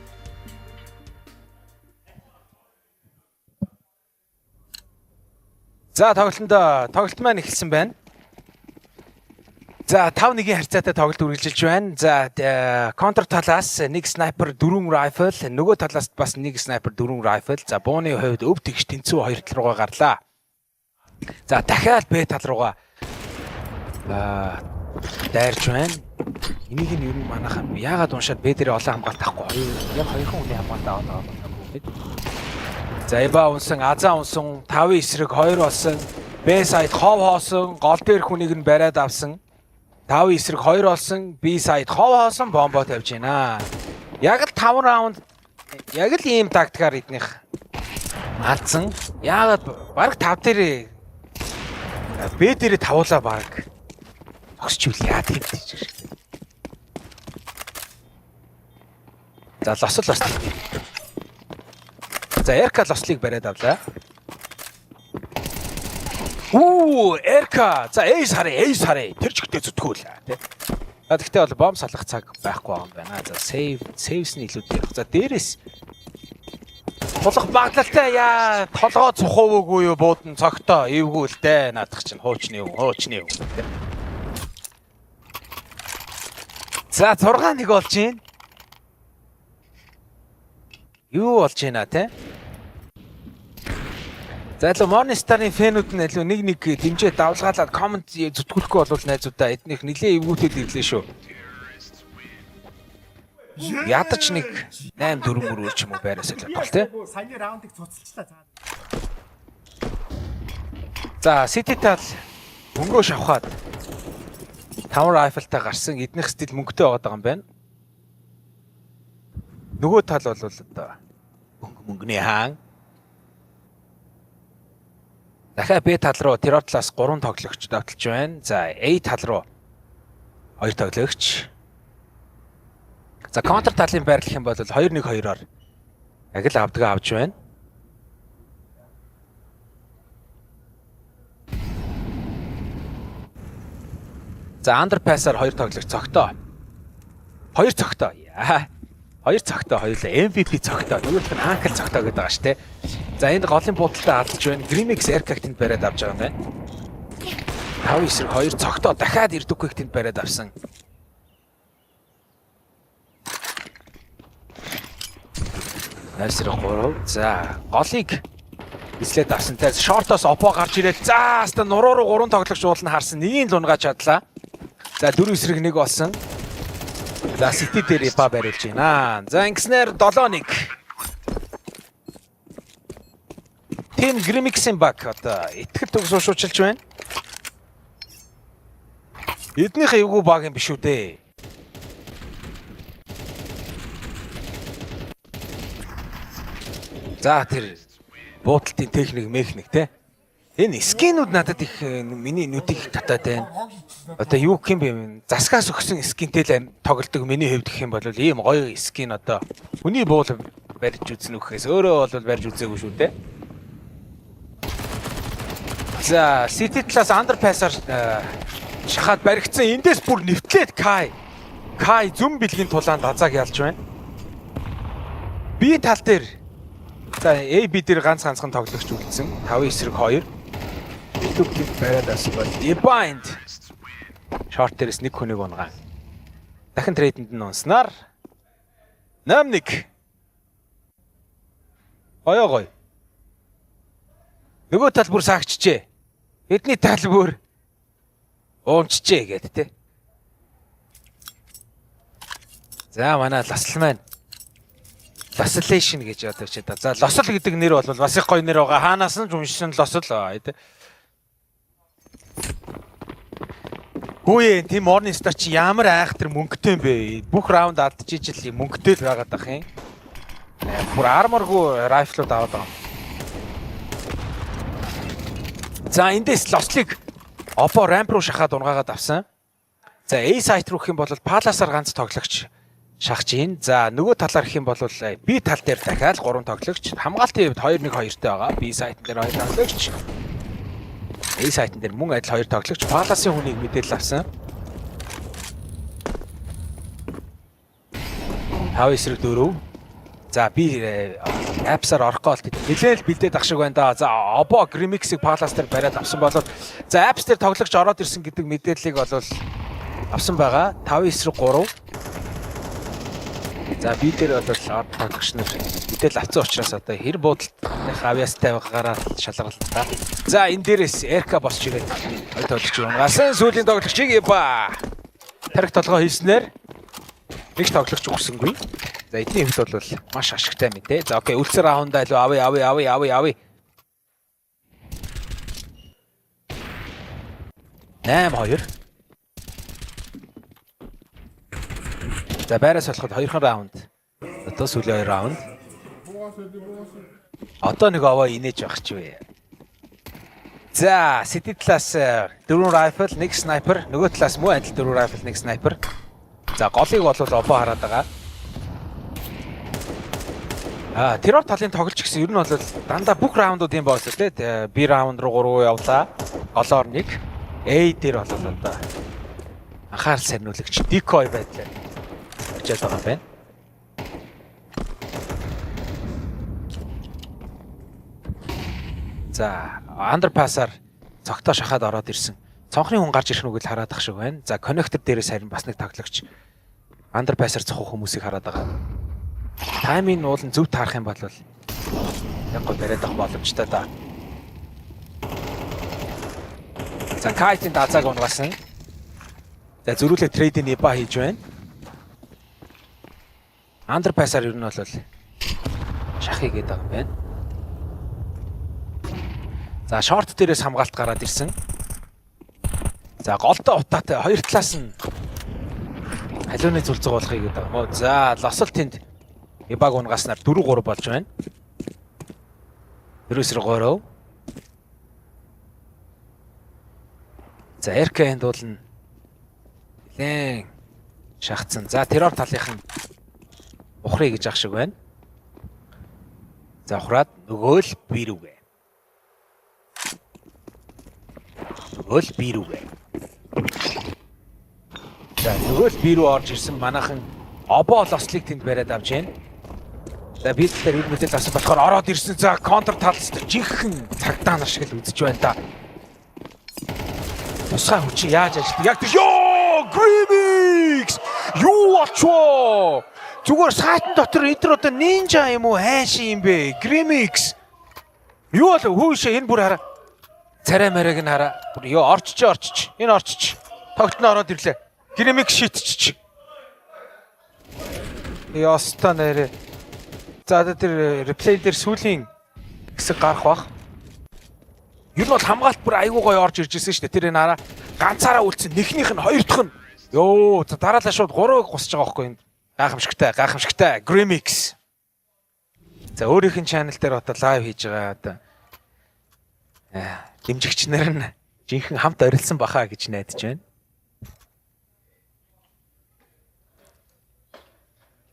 За, тоглолтод тоглолт маань эхэлсэн байна. За, 5-1-ийн харьцаатай тоглолт үргэлжилж байна. За, counter талаас нэг снайпер, дөрвөн rifle, нөгөө талаас бас нэг снайпер, дөрвөн rifle. За, бууны хувьд өв тэгш тэнцүү хоёр тал руугаа гарлаа. За, дахиад Б тал руугаа дайрч байна. Энийг нь ер нь манайхаа яагаад уншаад Б дээр олон хамгаалт авахгүй, хоёр яг хоёрхан хүний хамгаалт аваад байгаа юм бэ? За, Эба унсан, Аза унсан, 5 эсрэг 2 болсон. Б site хов хоосон, гол дээр хүнийг нь бариад авсан. 5 эсрэг 2 болсон. B site хов хоосон, бомбо тавьж байна. Яг л 5 раунд яг л ийм тактикаар эднийх алдсан. Яагаад бараг 5 дээр Б дээрээ тавуулаа баг. Зогсч ивэл яа тийм гэж шиг. За лосол бас. За Эрка лослыг бариад авлаа. Үү, Эрка. За Эйс харъя, Эйс харъя. Тэр чигтээ зүтгүүл тий. За тэгтээ бол бомб салах цаг байхгүй юм байна. За сейв, сейвс нь илүү дээр. За дээрээс тулах магадлалтай яа, толгоо цухуугүй юу буудан цогтоо эвгүй л дээ. Наадах чинь хуучны юм, хуучны юм. За 6-1 болж байна. Юу болж байна те? За илүү Morning Star-ын фэнүүд нь илүү нэг нэг дэмжээ давлгаалаад коммент зүтгүүлэхгүй болвол найзуудаа эднийх нилээ эвгүүтэл ирлээ шүү. Ядаж нэг 8 4 мөрөөр ч юм уу байраас л бол те. Саяны раундыг цуцалчлаа цаа. За City тал мөнгөө шавхаад 5 rifle-тай гарсан эднийх стил мөнгөтэй байгаад байгаа юм байна. Нөгөө тал бол одоо мөнгө мөнгөний хаан. Дахиад Б тал руу террор талаас 3 тоглогч давталж байна. За А тал руу 2 тоглогч. За контр талын байрлах юм бол 2-1-2-оор яг л авдгаа авч байна. За андерпассаар 2 тоглогч цогтоо. 2 цогтоо. Яа. 2 цогтоо хоёулаа MVP цогтоо. Нөгөөх нь Анкл цогтоо гэдэг байгаа шүү дээ. За энд голын буудалтай алдж байна. Grimix Aircraft тэнд бариад авч байгаа юм байна. 5-9 2 цогтоо дахиад Ирдүкийг тэнд бариад авсан. 0-3. За голыг эзлээд авсантай шортоос опо гарч ирээд за хаста нуруу руу 3 тоглогч уулна харсан. Нэгийг л унгааж чадлаа. За 4-1 болсон. За City дээр Ипа бариулж байна. За ингэснээр 7-1. Team Grimix-ийн баг одоо итгэл төгс уушуучилж байна. Эднийх эвгүй баг юм биш үү дээ. За тэр буудалтын техник механик те. Энэ skin үүд надад их миний нүдийг их татаад байна. Одоо юу гэх юм бэ? Засгаас өгсөн skin тэй л тоглодог миний хувьд гэх юм бол ийм гоё skin одоо хүний буул барьж үзнэ үхээс өөрөө бол барьж үзээгүй шүү дээ. За City талаас underpass-аар шахаад баригдсан. Эндээс бүр нэвтлээд Кай. Кай зүм бэлгийн тулаанд азааг ялж байна. Би тал дээр за A B дээр ганц ганцхан тоглогч үлдсэн. 5-2. Дүүхийг бариад авсан бол Ebind short дээрээс нэг хүнийг унгаан. Дахин trade энд нь унснаар 8-1. Гоё гоё. Нөгөө тал бүр саагчжээ. Эдний тал бүр уунчжээ гэд тэ. За манай ласл маань Лослэшн гэж одоо чи да. За лосол гэдэг нэр бол бас их гоё нэр байгаа. Хаанаас нь ч уншсан лосол тий. Хөөе тийм Morning Star чи ямар айхтар мөнгөтэй юм бэ? Бүх раунд алдчихижил мөнгөтэй л байгаад ах юм. Бүр armor гүй rifle ууд аваад байгаа юм. За эндээс лослыг Опо ramp руу шахаад унгаагаад авсан. За A site руу гэх юм бол Palace-аар ганц тоглогч шахаж ийн. За нөгөө талаар гэх юм бол B тал дээр дахиад 3 тоглогч. Хамгаалтын хувьд 2-1-2-тэй байгаа. B site дээр 2 тоглогч. A site дээр мөн адил 2 тоглогч. Palace-ын хүнийг мэдээлэл авсан. 5-4. За би apps-аар орохгүй бол нэлээд л бэлдээд ах шиг байна да. За Обо Grimix-ийг Palace дээр бариад авсан бол за apps дээр тоглогч ороод ирсэн гэдэг мэдээллийг бол авсан байгаа. 5-3. За би дээр бол орд тоглогч нар мэдээлэл авсан учраас одоо хэр буудалтынх авьяастай байгаагаараа шалгарлаа. За энэ дээрээс Эрка босч ирээд хоёр тоглогч унгаасан. Сүүлийн тоглогчийг Еба тарих толгой хийснээр нэг тоглогч өгсөнгүй. За эдний хувьд бол маш ашигтай мэдээ. За окей, үлдсэн раундаа илүү авъя авъя авъя авъя авъя. 8-2. За байраас болоход хоёрхан раунд. Одоо сүүлийн 2 раунд. Одоо нэг овоо инээж байх чи вэ. За, CT талаас дөрвөн rifle, нэг sniper, нөгөө талаас мөн адил дөрвөн rifle, нэг sniper. За, голыг бол Обо хараад байгаа. Террор талын тоглож гисэн ер нь бол дандаа бүх раундууд юм болсон тий. B раунд руу 3 явлаа. Голоор нэг. A дээр бол одоо анхаарал сарниулагч decoy байдлаар очиад байгаа юм байна. За, underpass-аар цогтоо шахаад ороод ирсэн. Цонхны хүн гарч ирэх нүгэл хараад ах шиг байна. За, connector дээрээс харин бас нэг тоглогч underpass-аар цохох хүмүүсийг хараад байгаа. Timing уулын зөв таарах юм бол яг гоо бариад авах боломжтой да. За, Kite-ийн дазааг унгасан. За, зөрүүлээ trade-ийн Иба хийж байна. Underpass-аар ер нь бол шах хийгээд байгаа юм байна. За, short дээрээс хамгаалт гараад ирсэн. За, голдоо утаатай хоёр талаас нь халиуны зүлзэг болохыг гэдэг юм уу. За, лосол тэнд Ибаг унгааснаар 4-3 болж байна. 4-3. За, РК-нд бол нь нэлээн шахацсан. За, террор талынхан ухрыг гэж ах шиг байна. За, ухраад нөгөө л би рүүгээ. Нөгөө л би рүүгээ. За, нөгөө л би рүү орж ирсэн манайхан Обо лослыг тэнд бариад авч байна. За, би талаар ер мэдээлэл авсан болохоор ороод ирсэн. За, контр талс жинхэнэ цагдаа нар шиг л үзэж байна да. Тусгай хүчин яаж ажилладаг? Яг тэр ёо, Grimix! Юу болчихвоо? Зүгээр сайтан дотор эдэр одоо нинжа юм уу хайшин юм бэ? Grimix. Юу болов? Хүүшээ энэ бүр хараа. Царай мараг нь хараа. Бүр ёо орчиж орчиж. Энэ орчиж. Тогтно ороод ирлээ. Grimix шитчих. Ёста нэрэ. За, одоо тэр replay дээр сүүлийн хэсэг гарах бах. Ер нь бол хамгаалт бүр айгуу гоё орж ирж ирсэн шүү дээ. Тэр энэ хараа ганцаараа үлдсэн. Нэхнийх нь хоёр дахь нь. Йоо, за дараалал шууд 3-ыг гусаж байгаа байхгүй энд. Гайхамшигтай, гайхамшигтай. Grimix. За, өөрийнх нь channel дээр одоо live хийж байгаа одоо дэмжигч нар нь жинхэнэ хамт орилсан баха гэж найдаж байна.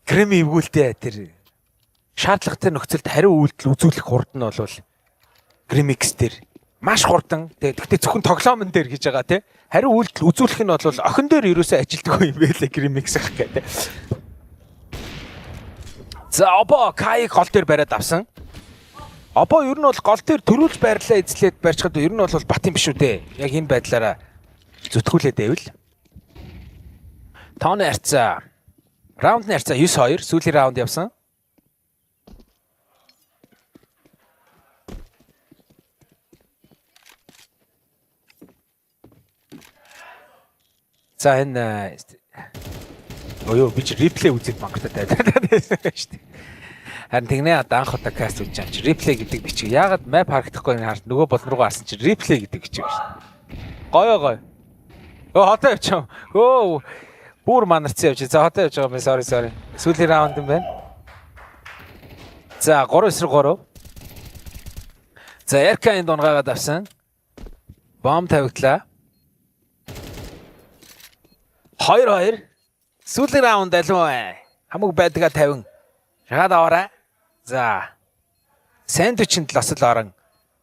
Грэм эвгүүлдэ тэр шаардлагатай нөхцөлд хариу үйлдэл үзүүлэх хурд нь бол Grimix дээр маш хурдан. Тэгэхдээ зөвхөн тоглоомн дээр хийж байгаа тий. Хариу үйлдэл үзүүлэх нь бол охин дээр ерөөсөө ажилдаггүй юм байлээ Grimix ах гэдэг. За, Обо Кайг гол дээр бариад авсан. Обо ер нь бол гол дээр төрүүлж байрлаа эзлээд барьчихад ер нь бол бат юм биш үү дээ. Яг энэ байдлаараа зүтгүүлээд байвал. Тооны харьцаа. Раундны харьцаа 9-2 сүүлийн раунд явсан. За, энэ оёо би чи replay үзээд мангартаа тавиад байсан шүү дээ. Харин тэгнэ одоо анх удаа cast үзэж байгаа чи replay гэдэг бичиг. Яагаад map харагдахгүй харж нөгөө болон руугаа харсан чи replay гэдэг бичиг байна шүү дээ. Гоё гоё. Өө, хотоо явчих. Өө, бүр манарцсан явж. За, хотоо явж байгаа юм. Sorry, sorry. Сүүлийн раунд юм байна. За, 3-3. За, РК энд унгаагаад авсан. Бомб тавигдлаа. 2-2. Сүүлийн раунд алив. Хамаг байдгаа 50. Шагаад аваарай. За. Сэндвичэнд лосол орон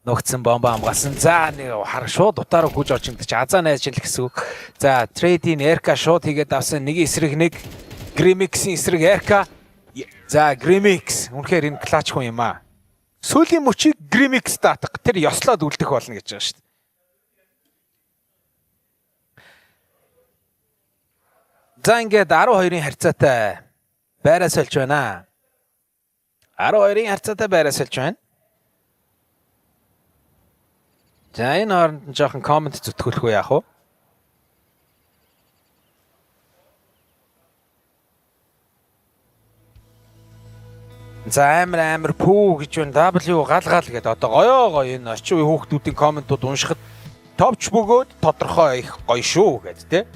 нухацсан бомбо хамгаалсан. За, нэг хар шууд утаараа хүж орж ирэв чи азаа найж л гэсэн үг. За, trade-ийн Эрка шууд хийгээд авсан. Нэг эсрэг нэг Grimix-ийн эсрэг Эрка. За, Grimix үнэхээр энэ clutch хүн юм аа. Сүүлийн мөчийг Grimix даатах. Тэр ёслоод үлдэх болно гэж байгаа шүү дээ. За, ингээд 12-ын харьцаатай байраа сольж байна. 12-ын харьцаатай байраа сольж байна. За, энэ хооронд нь жоохон comment зүтгүүлэх үү яах вэ? За, амар амар пүү гэж байна. W гал гал гэдэг одоо гоё гоё энэ орчин үеийн хүүхдүүдийн comment ууд уншихад товч бөгөөд тодорхой их гоё шүү гэд тэ.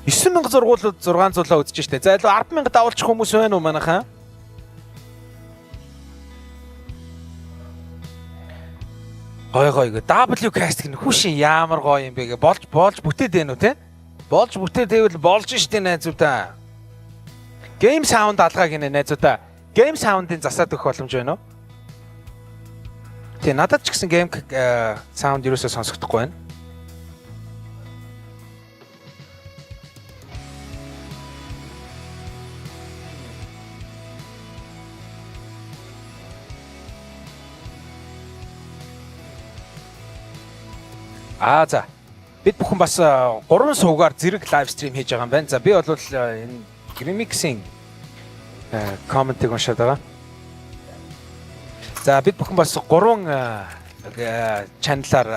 9000 зургуулууд 600-аа үзэж штэ. За, илүү 100000 давуулчих хүмүүс байна уу манайхаа? Гой гой гэ. W cast гэнэ хүүшин ямар гоё юм бэ гэ. Болж болж бүтээд байна уу те? Болж бүтээд байвал болж штэ найзуудаа. Game sound алгаа гинэ найзуудаа. Game sound-ын засаад өгөх боломж байна уу? Тий, надад ч гэсэн game sound ерөөсөө сонсогдохгүй байна. Аа за. Бид бүхэн бас 3 сувгаар зэрэг live stream хийж байгаа юм байна. За би бол энэ Grimix-ийн comment ыг уншаад байгаа. За бид бүхэн бас 3 channel аар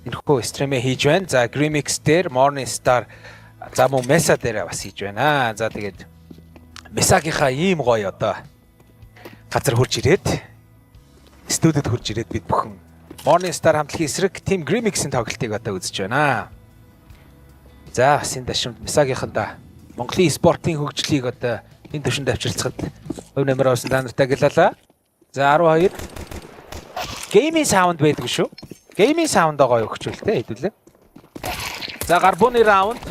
энэхүү stream ээ хийж байна. За Grimix дээр, Morning Star, за мөн Mesa дээр бас хийж байна. За тэгээд Mesa-гийнхаа ийм гоё одоо газар хурж ирээд, студид хурж ирээд бид бүхэн Morning Star хамтлагийн эсрэг Team Grimix-ийн тоглолтыг одоо үзэж байна. За бас энэ дашимд Mesa-гийнхандаа Монголын спортын хөгжлийг одоо энэ түвшинд авчирцахад хувь нэмэр орсон та нартай гэлалаа. За 12 Gaming sound байдаг шүү. Gaming sound-аа гоё өгчүүлтэй хэдүүлээ. За гарбууны раунд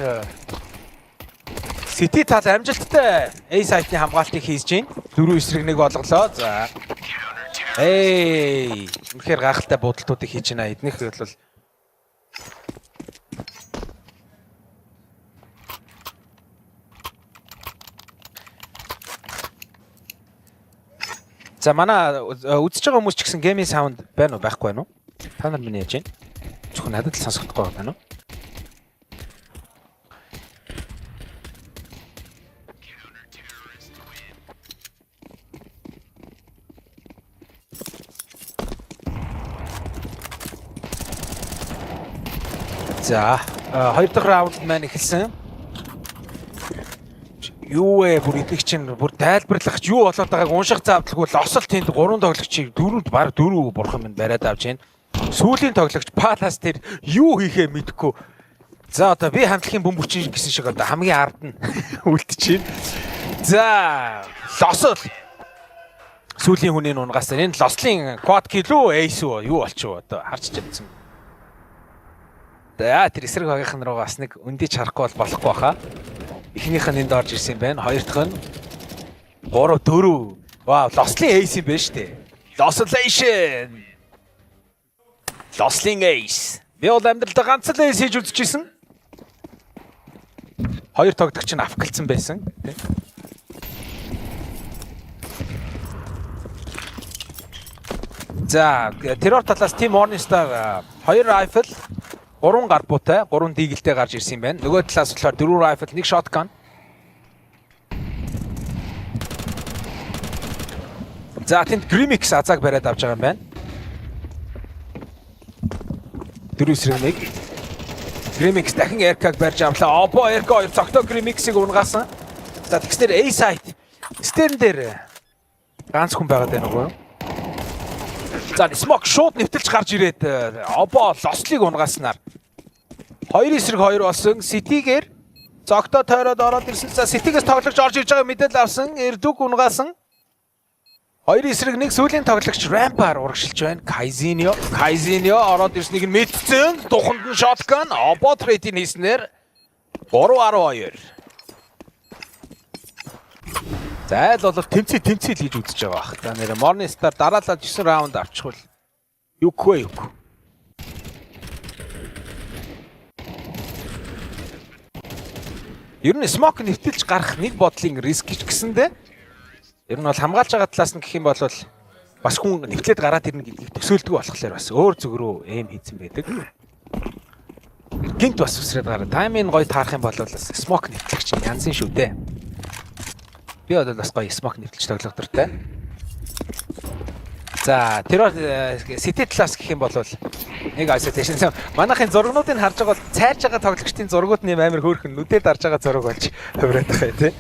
CT тал амжилттай A site-ны хамгаалтыг хийж байна. 4 эсрэг 1 болголоо. За. Эй, үнэхээр гайхалтай буудалтуудыг хийж байна. Эднийх бол За манай үзэж байгаа хүмүүс ч гэсэн gaming sound байна уу, байхгүй байна уу? Та нар минь яаж байна? Зөвхөн надад л сонсогдохгүй байна уу? За, хоёр дахь раунд маань эхэлсэн. Юу вэ? Бүр эдгээр чинь бүр тайлбарлах ч юу болоод байгааг унших заавдалгүй лосол тэнд гурван тоглогчийг дөрөвд баг дөрөв бурхан минь бариад авч байна. Сүүлийн тоглогч Палас тэр юу хийхээ мэдэхгүй. За одоо би хамтлагийн бөмбөрчин гэсэн шиг одоо хамгийн ард нь үлдчихээн. За лосол сүүлийн хүний унгаас энэ лослын quad kill үү, ace үү, юу болчих вэ одоо харж чадсан. За тэр эсрэг багийнхан руу бас нэг өндийч харахгүй бол болохгүй баха. Эхнийх нь энд орж ирсэн юм байна. Хоёр дахь нь 3 4. Вау, Лослын ace юм байна шүү дээ. Loslation. Лослын ace. Би бол амьдралдаа ганц л ace хийж үзчихсэн. Хоёр тоглогч нь AFK лцсан байсан. Тэ. За, террор талаас Team Morning Star 2 rifle, 3 гарбуутай, 3 deagle тэй гарч ирсэн юм байна. Нөгөө талаас болохоор 4 rifle, 1 shotgun. За тэнд Grimix азааг бариад авч байгаа юм байна. 4 эсрэг 1. Grimix дахин Erka-г барьж авлаа. Обо Erka хоёр цогтоо Grimix-ийг унгаасан. За тэгснээр A site. Stern дээр ганц хүн байгаад байна уу? За Smoke шууд нэвтэлж гарч ирээд Обо Лослыг унгааснаар 2 эсрэг 2 болсон. CT-гээр зогтоо тойроод ороод ирсэн. За CT-гээс тоглогч орж ирж байгаа мэдээлэл авсан. Эрдүг унгаасан. 2 эсрэг 1 сүүлийн тоглогч Ramp-аар урагшилж байна. Kaizinio, Kaizinio ороод ирснийг нь мэдсэн. Туханд нь shotgun, Обо trade-ийг хийснээр 3-12. За айл бол тэмцээ тэмцээл хийж үзэж байгаа бах. За нэр Morning Star дараалал 9 раунд авчихвал юггүй юг. Ер нь smoke нэвтэлж гарах нэг бодлын risk гэж гэсэндэ ер нь бол хамгаалж байгаа талаас нь гэх юм бол бас хүн нэвтлээд гараад ирнэ гэдгийг төсөөлдөг болохоор бас өөр зүг рүү aim хийцэн байдаг. Гинт бас үсрээд гараа. Timing гоё таарах юм бол бас smoke нэвтлэх чинь янзын шүү дээ. Би бол бас гоё smoke нэвтэлж тоглох дуртай. За тэр CT талаас гэх юм бол нэг isolation. Манайхын зургнуудыг харж байгаа бол цайрж байгаа тоглогчдын зургууд нь амар хөөрхөн нүдээ дарж байгаа зураг болж хувираад байгаа юм тий.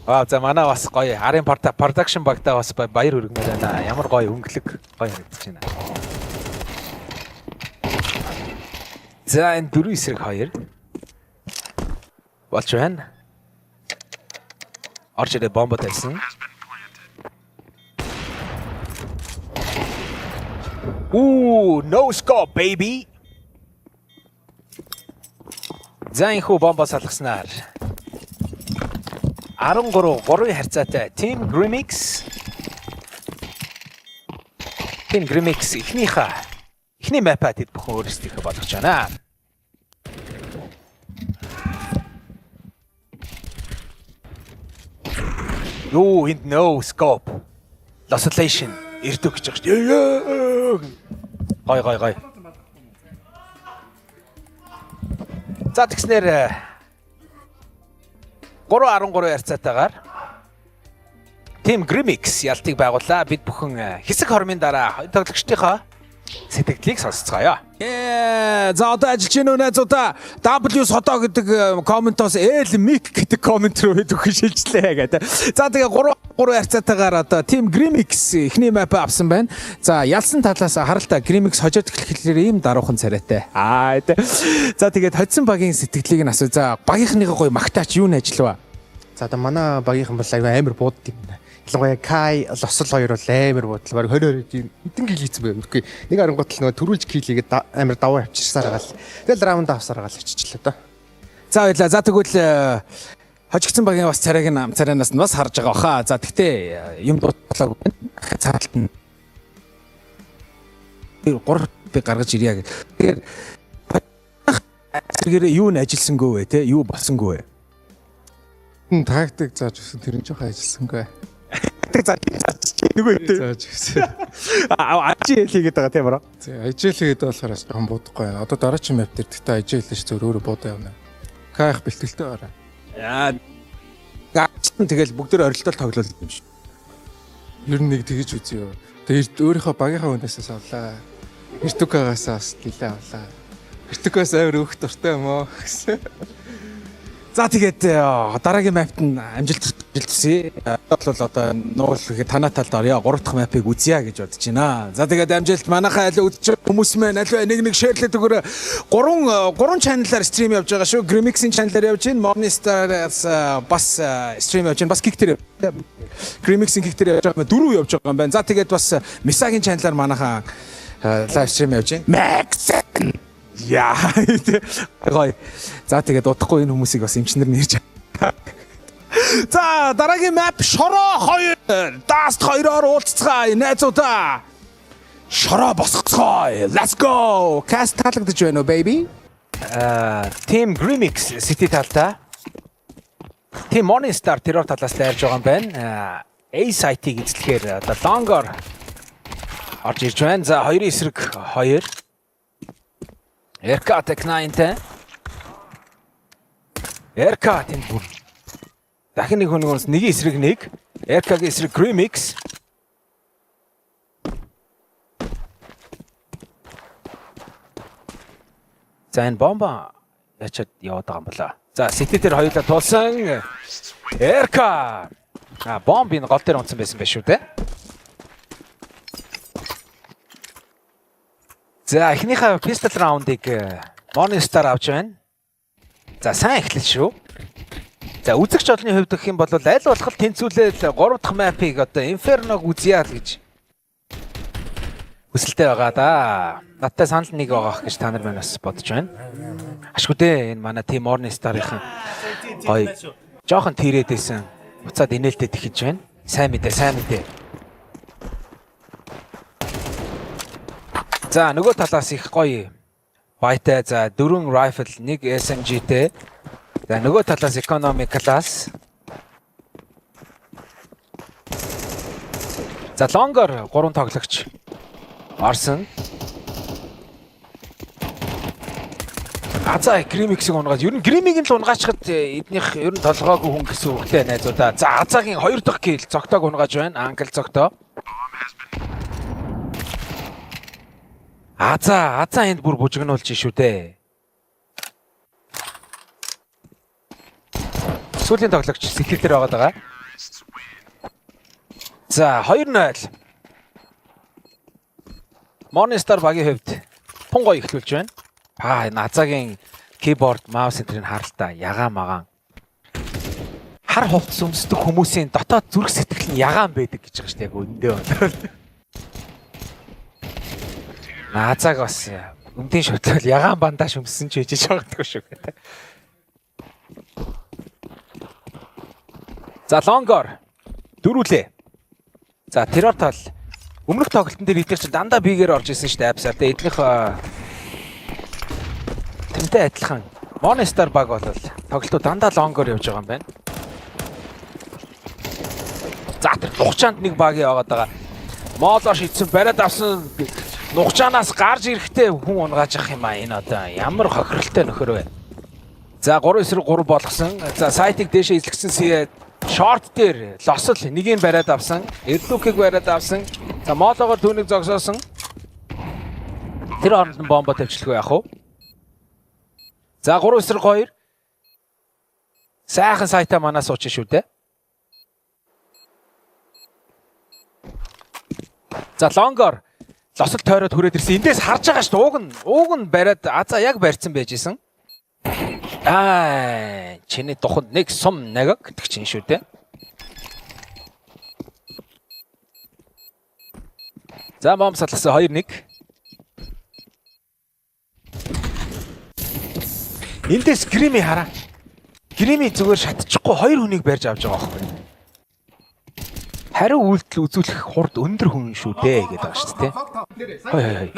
Аа за манай бас гоё арын production багтаа бас баяр хүргэмээр байна. Ямар гоё өнгөлөг гоё харагдаж байна. За энэ 4 эсрэг 2 болж байна. Орж ирээ бомбо тавьсан. Ooh, no scope, baby. За, энэхүү бомбо салгаснаар 13-3-ын харьцаатай Team Grimix эхний map аа тэд бүхэн өөрсдийнхөө болгож байна. Юу, энд no scope. Losolation ирдэг гэж байгаа шүү дээ. Гой гой гой. За, тэгснээр 3-13 харьцаатайгаар Team Grimix ялтыг байгууллаа. Бид бүхэн хэсэг хормын дараа хоёр тоглогчдынхоо сэтгэгдлийг сонсоцгоё. За, одоо ажиллаж байна уу, найзуудаа? W Содо гэдэг comment оос L Mic гэдэг comment руу хэд өгөх шилжлээ гэдэг. За, тэгээ 3 3 харьцаатайгаар одоо Team Grimix эхний map авсан байна. За, ялсан талаас харалта Grimix хожоод эхлэхээр ийм даруухан царайтай. Аа тэ. За, тэгээд хоцсон багийн сэтгэлийг нь асуу. За, багийнхныгаа гоё магтаач, юу н ажиллав? За, одоо манай багийнхан бол аюу амар буудд юм байна. Ялангуяа Кай, Лосол хоёр бол амар буудлаа. Бараг 20 20 тийм хэдэн kill хийсэн бэ? Үгүй. Нэг арангууд л нөгөө төрүүлж kill хийгээд амар даваа авчирсаар байгаа л. Тэгэл раунд авсаар байгаа л очичлаа доо. За, баярлаа. За, тэгвэл хожигдсон багийн бас царайг нь царайнаас нь бас харж байгаа баха. За, тэгтээ юм дуудлаагүй байна. Цаалт нь 3 би гаргаж ирье гэх. Тэгэхээр зэрэгээрээ юу н ажилласангүй вэ те? Юу болсонгүй вэ? Тактик зааж өгсөн, тэр нь жоохон ажилласангүй. Тактик зааж нөгөө үү? Зааж өгсөн. IGL хийгээд байгаа тийм bro. Тий, IGL хийгээд болохоор жоохон буудахгүй байна. Одоо дараагийн map дээр тэгтээ IGL ш зөв өөрөө буудаа явна. Каях бэлтгэлтэй бараа. Яа. Гацтан тэгэл бүгд орилдол тоглол юм шиг. Ер нь нэг тэгэж үзье. Тэгээ өөрийнхөө багийнхаа хүнээсээ авлаа. Эртукагаас бас лилээ авлаа. Эртукаас амар өөх дуртай юм уу гэсэн. За, тэгээд дараагийн map т нь амжилт хүсье. Бол одоо нуул гэхэд танаа талд орё. Гурав дахь map ыг үзье гэж бодож байна. За, тэгээд амжилт, манайхаа аль үзэж хүмүүс мэн аль нэг нэг share лээд өгөөрэй. Гурван гурван channel аар stream явж байгаа шүү. Grimix-ийн channel аар явж байна. Morningstar-аас бас stream явж байна. Бас Kick дээр, Grimix-ийн Kick дээр явж байгаа. Дөрөв явж байгаа юм байна. За, тэгээд бас Misag-ийн channel аар манайхаа live stream явж байна. Max. Яа. Гоё. За, тэгээд удахгүй энэ хүмүүсийг бас эмчнэр нэрж. За, дараагийн map Шороо 2, Dust 2-оор уулзцгаая, найзуудаа. Шороо босгоцгоё. Let's go. Cast таалагдаж байна уу, baby? Team Grimix CT талдаа. Team Morning Star террор талаас дайрж байгаа юм байна. A site-ыг эзлэхээр одоо long-оор орж ирж байна. За, хоёрын эсрэг 2. РК Tech 9-тэй. РК тэнд бүр. Дахин нэг хүн нэгэн эсрэг нэг. РК-гийн эсрэг Grimix. За, энэ бомба ячаад яваад байгаа юм болоо. За, CT дээр хоёулаа тулсан. РК. А, бомб энэ гол дээр унтсан байсан байх шүү дээ. За, эхнийхээ pistol round-ыг Morning Star авч байна. За, сайн эхлэл шүү. За, үзэгч олонний хувьд гэх юм бол аль болох тэнцвүүлээл 3 дахь map ыг одоо Inferno-г үзье л гэж хүсэлтэй байгаа да. Надтай санал нэг байгаа гэж та нар маань бас бодож байна. Ашгүй дээ, энэ манай Team Morning Star-ийн гоё жоохон тэрээд байсан. Буцаад инээлтэд эхэлж байна. Сайн мэдээ, сайн мэдээ. За, нөгөө талаас их гоё байтай. За, дөрвөн rifle, нэг SMG-тэй. За, нөгөө талаас economy class. За, long-оор гурван тоглогч орсон. Азаа Grimix-ийг унгаад, ер нь Grimig нь л унгаачхад эднийх ер нь толгоогүй хүн гэсэн үгтэй, найзуудаа. За, Азаагийн хоёр дахь kill, Зогтоог унгааж байна. Uncle Зогтоо. Азаа энд бүр бужигнуулж шүү дээ. Сүүлийн тоглогч CT дээр байгаа даа. За, 2-0. Morning Star багийн хувьд тун гоё эхлүүлж байна. Аа, энэ Азаагийн keyboard, mouse энтрийг харалтаа ягаан магаан. Хар хувцас өмсдөг хүмүүсийн дотоод зүрх сэтгэл нь ягаан байдаг гэж байгаа шүү дээ, яг үнэндээ бол. Азаг бас өмдийн шотлол ягаан бандаж өмссөн ч хийж магадгүй шүү гэдэг. За лонгор дөрүүлээ. За террор тал өмнөх тоглолтын дээр эдгээр чинь дандаа бигээр орж исэн шүү дээ апсаар. Тэгээ эднийх тэрнтэй адилхан Morningstar баг бол тоглолтоо дандаа лонгор явж байгаа юм байна. За тэр нухчаанд нэг баг яваад байгаа. Моолоор шийдсэн бариад авсан нухчаанаас гарч ирэхдээ хүн унгааж ах юм а энэ одоо ямар хохиролтой нөхөр вэ. За 3-3 болгосон. За сайтыг дээшээ эзлэгсэн шорт дээр лосол нэгийг бариад авсан. Эрдүкийг бариад авсан. За моолоогоор түүнийг зогсоосон. Тэр хооронд нь бомбо тавьчихлгүй яах вэ? За 3-2. Сайхан сайтаа манаас суучих шүү дээ. За лонгор лосол тойроод хүрээд ирсэн. Эндээс харж байгаа шүү дээ. Ууг нь бариад азаа яг барьсан байж исэн. Аа, чиний духанд нэг сум нэг гэдэг чинь шүү дээ. За бомб салгасан 2-1. Эндээс Грими хараа. Грими зүгээр шатчихгүй хоёр хүнийг барьж авч байгаа байхгүй. Хариу үйлдэл үзүүлэх хурд өндөр хүн шүү дээ гэдэг байгаа шүү дээ. Хой хой хой.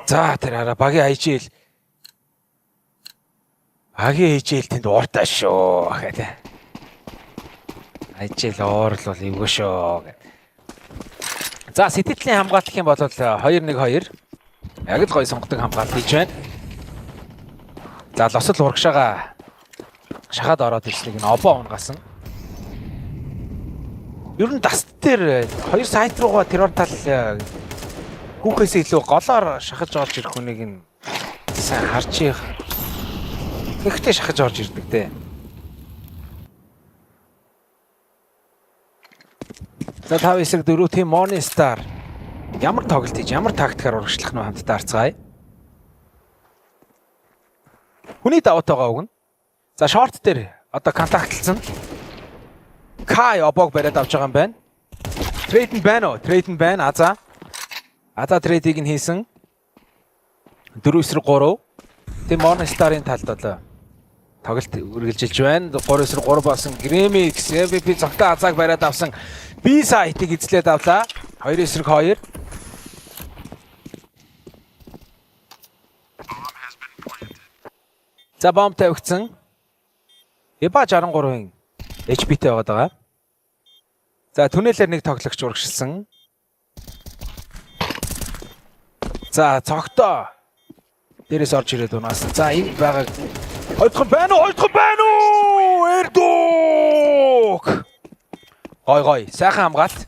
За тэр хараа багийн IGL. Багийн IGL тэнд ууртай шүү гэхэ. IGL уурал бол эвгүй шүү гэд. За сэтгэлийн хамгаалах юм бол 2-1-2. Яг л гоё сонгодог хамгаалт хийж байна. За лосол урагшаага шахаад ороод ирснийг нь обоо унгасан. Ер нь даст дээр хоёр сайт руугаа террор тал хүүхээс илүү голоор шахаж орж ирэх хүнийг нь сайн харж их. Гэхдээ шахаж орж ирдэг дээ. За 5-4 team Morning Star ямар тоглолт хийж ямар тактикаар урагшлах нь хамтдаа харцгаая. Хүний даваатайгаа өгнө. За шорт дээр одоо контактлцсан. Кай обог бариад авч байгаа юм байна. Трейд нь байна уу? Трейд нь байна. Аза. Аза трейдийг нь хийсэн. 4-3. Team Morning Star-ын талд одоо тоглолт үргэлжилж байна. 3-3 болсон. Grimix MVP цогтой азааг бариад авсан. B site-ыг эзлээд авлаа. 2-2. За бомб тавигдсан. Эба 63-ын HP-тэй байгаад байгаа. За түнэлээр нэг тоглогч урагшилсан. За цогтоо дээрээс орж ирээд унаасан. За энэ байгаа хоёрдох байна уу? Хоёрдох байна уу? Эрдүк. Гой гой. Сайхан хамгаалт.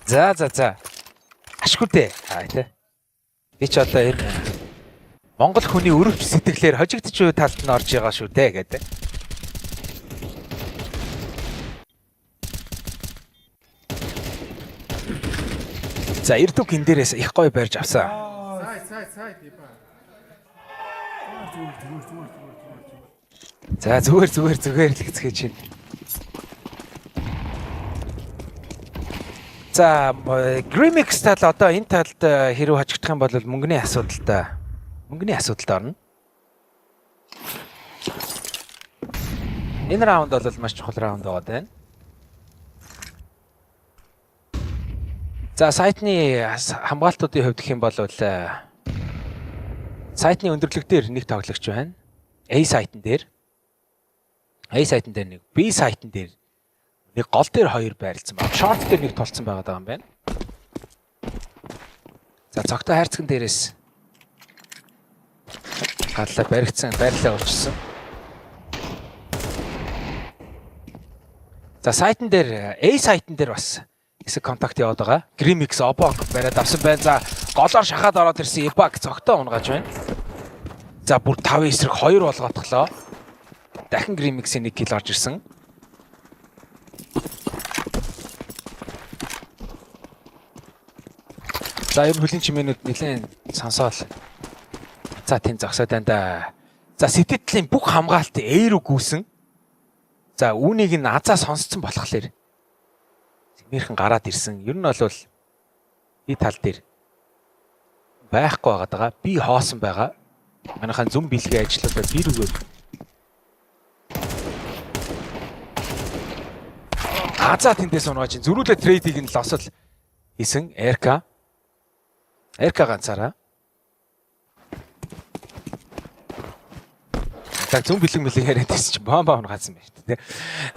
За за за. Ашгүй дээ. Аа тий. Би ч одоо энэ Монгол хүний өрөвч сэтгэлээр хожигдож буй талд нь орж байгаа шүү дээ гэдэг. За Эрдүк энэ дээрээс их гоё барьж авсан. За зүгээр зүгээр зүгээр л хэцгээж чинь. За Grimix тал одоо энэ талд хэрэг хожигдох юм бол мөнгөний асуудалтай. Мөнгөний асуудалд орно. Энэ раунд бол маш чухал раунд байгаа даа. За сайтны хамгаалтуудын хувьд гэх юм бол сайтны өндөрлөг дээр нэг тоглогч байна. A сайтн дээр. A сайтн дээр нэг, B сайтн дээр нэг, гол дээр хоёр байрлалсан байна. Short дээр нэг тулцсан байгаа юм байна. За цогтой хайрцаган дээрээс галлаа баригдсан, байрлалаа өөрчилсөн. За сайтн дээр A сайтн дээр бас хэсэг контакт яваад байгаа. Grimix Obok бариад авсан байна. За голоор шахаад ороод ирсэн Ebak цогтой унгааж байна. За бүр 5 эсрэг 2 болгоотглоо. Дахин Grimix-ийн 1 кил орж ирсэн. За ер нь хөлийн чимээнүүд нэлээд сонсоол. За тийм зогсоод байна да. За, CT талын бүх хамгаалт A рүү гүйсэн. За, үүнийг нь азаа сонсцсон болохоор Сэмэрхэн гараад ирсэн. Ер нь бол би тал дээр байхгүй байгаа даа. Би хоосон байгаа. Манайхан зүм бэлгийн ажлуудаа би рүүгээ. Азаа тэндээс унгааж зөрүүлээ trade ийг нь лосол хийсэн Эрка. Эрка ганцаараа. За, зүм бэлэг мэлэг яриад байсан чинь бомба унгаасан байна шүү дээ.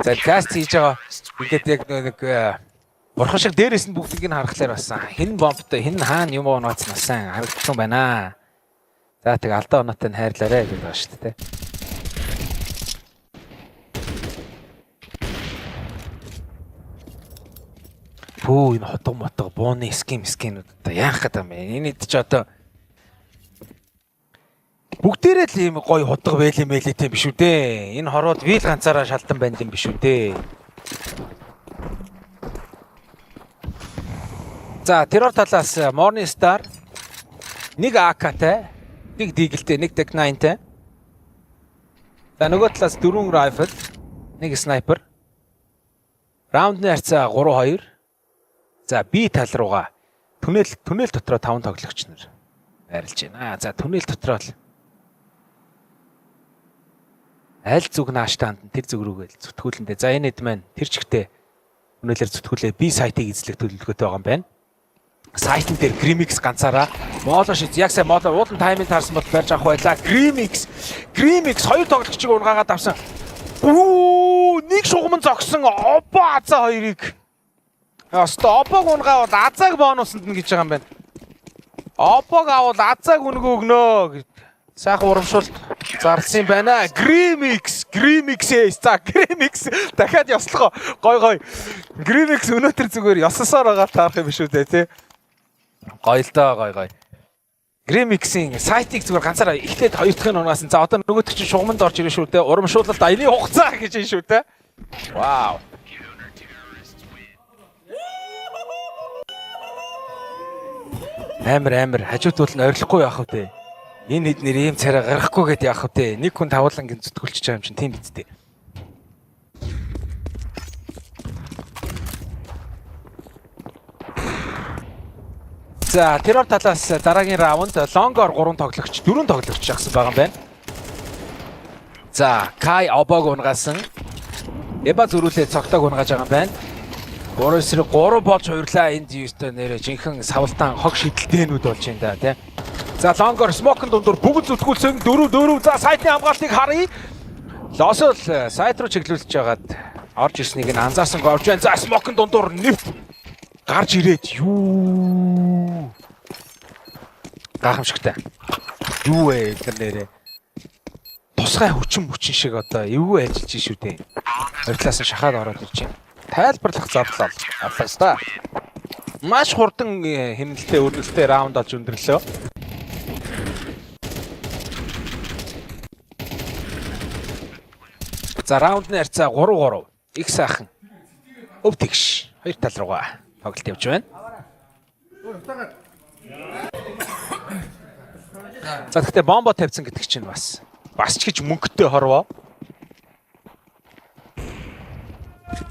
За, тест хийж байгаа ингээд яг нэг бурхан шиг дээрээс нь бүгдийг нь харахлаар бас хэн бомбтой, хэн хаана юм унгаасан бас сайн харагдсан байна. За, тэг алдаа оноотой нь хайрлаарэ гэж байгаа шүү дээ. Пүү, энэ хотго мотго бууны skin skin үүд одоо яах гэдэг юм бэ? Энэ хэд ч одоо бүгдээрээ л ийм гоё хутга байл юм байлээ тийм биш үү дээ. Энэ хорууд би л ганцаараа шалдан байна юм биш үү дээ. За, террор талаас Morning Star нэг AK-тай, нэг Deagle-тэй, нэг Tec-9-тай. За, нөгөө талаас дөрвөн rifle, нэг sniper. Раундны харьцаа 3-2. За, B тал руугаа түнэл дотроо 5 тоглогч нар байрлаж байна. За, түнэл дотроо л аль зүг нааштай хандан тэр зүг рүүгээ л зүтгүүлэндээ. За, энэ хэд маань тэр чигтээ түнэлээр зүтгүүлээ B site ыг эзлэх төлөвлөгөөтэй байгаа юм байна. Site н дээр Grimix ганцаараа моло шийд яг сайн моло уулын timing таарсан бол барьж авах байлаа. Grimix хоёр тоглогчийг унгаагаад авсан. Үу, нэг шугаман зогсон Обо, Азаа хоёрыг. Ёстой Обог унгаа бол Азааг бонусанд нь гэж байгаа юм байна. Обог авал Азааг үнгөө өгнө гэж сайхан урамшуулт зарласан юм байна. Grimix Ace. За, Grimix дахиад ёслогоо. Гой гой. Grimix өнөөдөр зүгээр ёсосоор байгаа таарах юм биш үү дээ, тий. Гоё л доо, гой гой. Grimix-ийн site ыг зүгээр ганцаараа эхлээд хоёр дахь нь унаасан. За, одоо нөгөөх чинь шугаманд орж ирэн шүү дээ. Урамшуулалт аяны хугацаа гэж юм шүү дээ. Вау. Амар амар хажууд нь ойрлохгүй яах вэ те. Энэ хэд нэр ийм царай гаргахгүй гэд яах вэ те. Нэг хүн тавуулан гин зүтгүүлчихэж байгаа юм чинь тийм биз дээ. За, террор талаас дараагийн раунд long оор 3 тоглогч, 4 тоглогч жагсан байгаа юм байна. За, Кай Обог унгаасан. Эба зөрүүлээ цогтойг унгааж байгаа юм байна. 3 эсрэг 3 болж хувирлаа. Энд юустой нэрэ жинхэнэ савлтаан хог шидэлтээнүүд болж байна да, тий. За, long оор smoke н дундуур бүгд зүтгүүлсэн 4 4. За, site ны хамгаалтыг харъя. Лосол site руу чиглүүлж жагаад орж ирснийг нь анзаарсангүй орж байна. За, smoke н дундуур нэвт гарч ирээд юу гайхамшигтай. Юу вэ тэр нэрээ? Тусгай хүчин хүчин шиг одоо эвгүй ажиллаж шүү дээ. Хоёр талаас нь шахаад ороод ирж байна. Тайлбарлах зардал аллаа ста. Маш хурдан хэмнэлтэй өрнөлттэй раунд олж өндөрлөө. За, раундны харьцаа 3-3. Их сайхан. Өв тэгш. Хоёр тал руугаа тоглолт явж байна. За, гэхдээ бомбо тавьсан гэдэг чинь бас ч гэж мөнгөтэй хорвоо.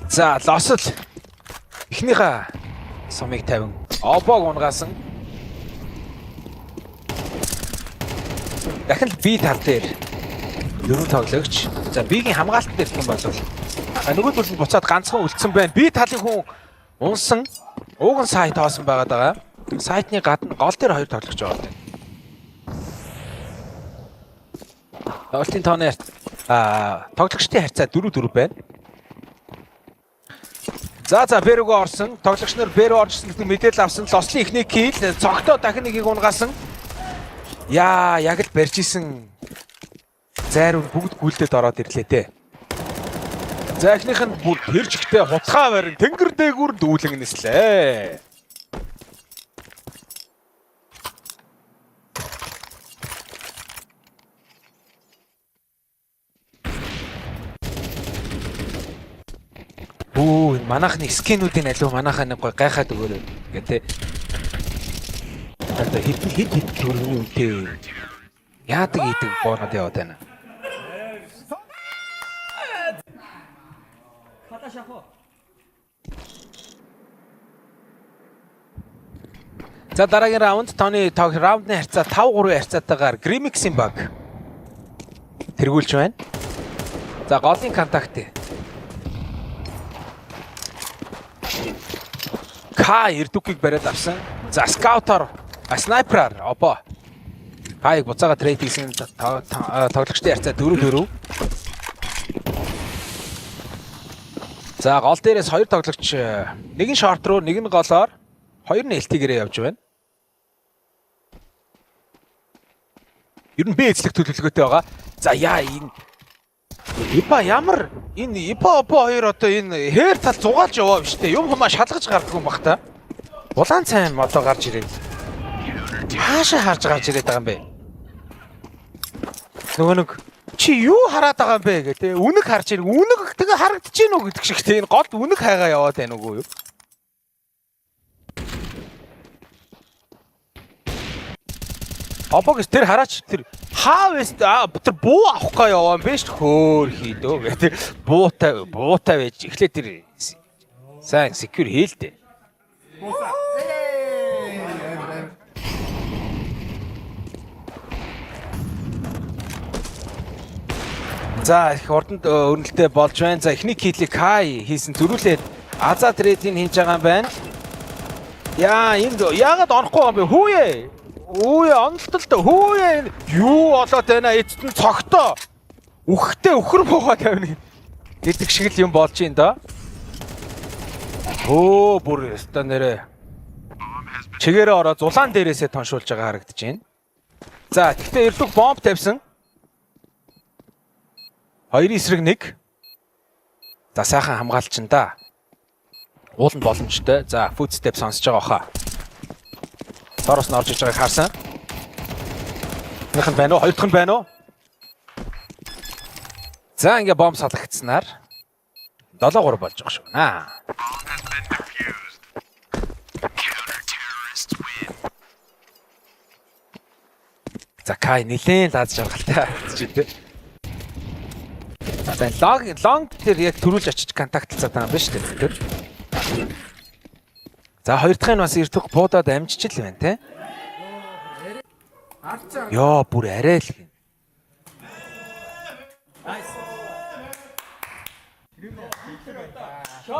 За, лосол эхнийхээ сумыг тавин Обог унгаасан. Дахин л B тал дээр дөрөв тоглогч. За, B гийн хамгаалалт дээр гэх юм бол нөгөө төрөл нь буцаад ганцхан үлдсэн байна. B талын хүн унсан. Ууган site хоосон байгаад байгаа. Site ны гадна гол дээр хоёр тоглогч байгаа юм. Тоглолтын тооны тоглогчдын харьцаа 4-4 байна. За, B рүүгээ орсон. Тоглогч нар B рүү орж ирсэн гэдэг мэдээлэл авсан. Лослын эхний kill. Цогтоо дахин нэгийг унгаасан. Яа, яг л барьж исэн зайр бүгд гүйлдээд ороод ирлээ те. За, эхнийх нь бүр тэр чигтээ хутгаа барин тэнгэр дээгүүр дүүлэн нислээ. Бүү, энэ манайхны skin үүдийн алив манайхаа нэг гой гайхаад өгөөрэй гэх те. Одоо хэд хэд хэд төгрөгийн үнэтэй яадаг идэг боонод яваад байна. За, дараагийн раунд тооны раундны харьцаа 5-3 харьцаатайгаар Grimix-ийн баг тэргүүлж байна. За, голын contact. К Эрдүкийг бариад авсан. За, scout-оор, sniper-аар Обо. Кайг буцаага trade хийсэн, тоглогчдын харьцаа 4-4. За, гол дээрээс хоёр тоглогч, нэг нь short руу, нэг нь голоор, хоёр нь LT-гээрээ явж байна. Ер нь B эзлэх төлөвлөгөөтэй байгаа. За, яа энэ Ипа ямар энэ Ипа Опо хоёр одоо энэ хээр тал зугаалж яваа биш үү? Юм хумаа шалгаж гарддаг юм бах та. Улаан цайм одоо гарч ирээд. Хаашаа харж гарч ирээд байгаа юм бэ? Нөгөө нэг чи юу хараад байгаа юм бэ гэх те, үнэг харж ирэх, үнэг тэгээ харагдаж гин үү гэдэг шиг те, энэ голд үнэг хайгаа яваад байна уу юу? Обогс тэр хараач, тэр хаа тэр буу авах га яваа юм биш хөөр хийдөө гэх тэр буутай байж эхлээ тэр сайн secure хийл дээ. За, их урданд өрнөлттэй болж байна. За, эхний kill-ийг Кай хийсэн, зөрүүлээд Аза trade-ийг хийж байгаа юм байна. Яа, энд яагаад орохгүй юм бэ? Хүүе. Хүүе, онолтол хүүе, юу болоод байна? Эцэст нь цогтоо. Үхтэй өхөр буугаа тавина гэдэг шиг л юм болж байна доо. Өө, бүр өстой нэрээ. Чигээрээ ороо зулаан дээрээсээ тоншуулж байгаа харагдаж байна. За, тэгтээ Эрдүг бомб тавьсан. Хоёрын эсрэг нэг. За, сайхан хамгаалчин да. Ууланд боломжтой. За, footstep сонсож байгаа хаа. Доороос нь орж иж байгааг харсан. Нэгх нь байна уу? Хоёр дахь нь байна уу? За, ингээ бомб салгагдсанаар 7-3 болж байгаа шүү. Аа. За, Кай нилээн лаз жаргалтай харагдчих тий. За, long тэр яг төрүүлж очиж contact-лцаад байгаа юм байна шүү дээ. Тэр. За, хоёр дахь нь бас Эрдүг буудаад амжиж л байна те. Йоо, бүр арай л гин.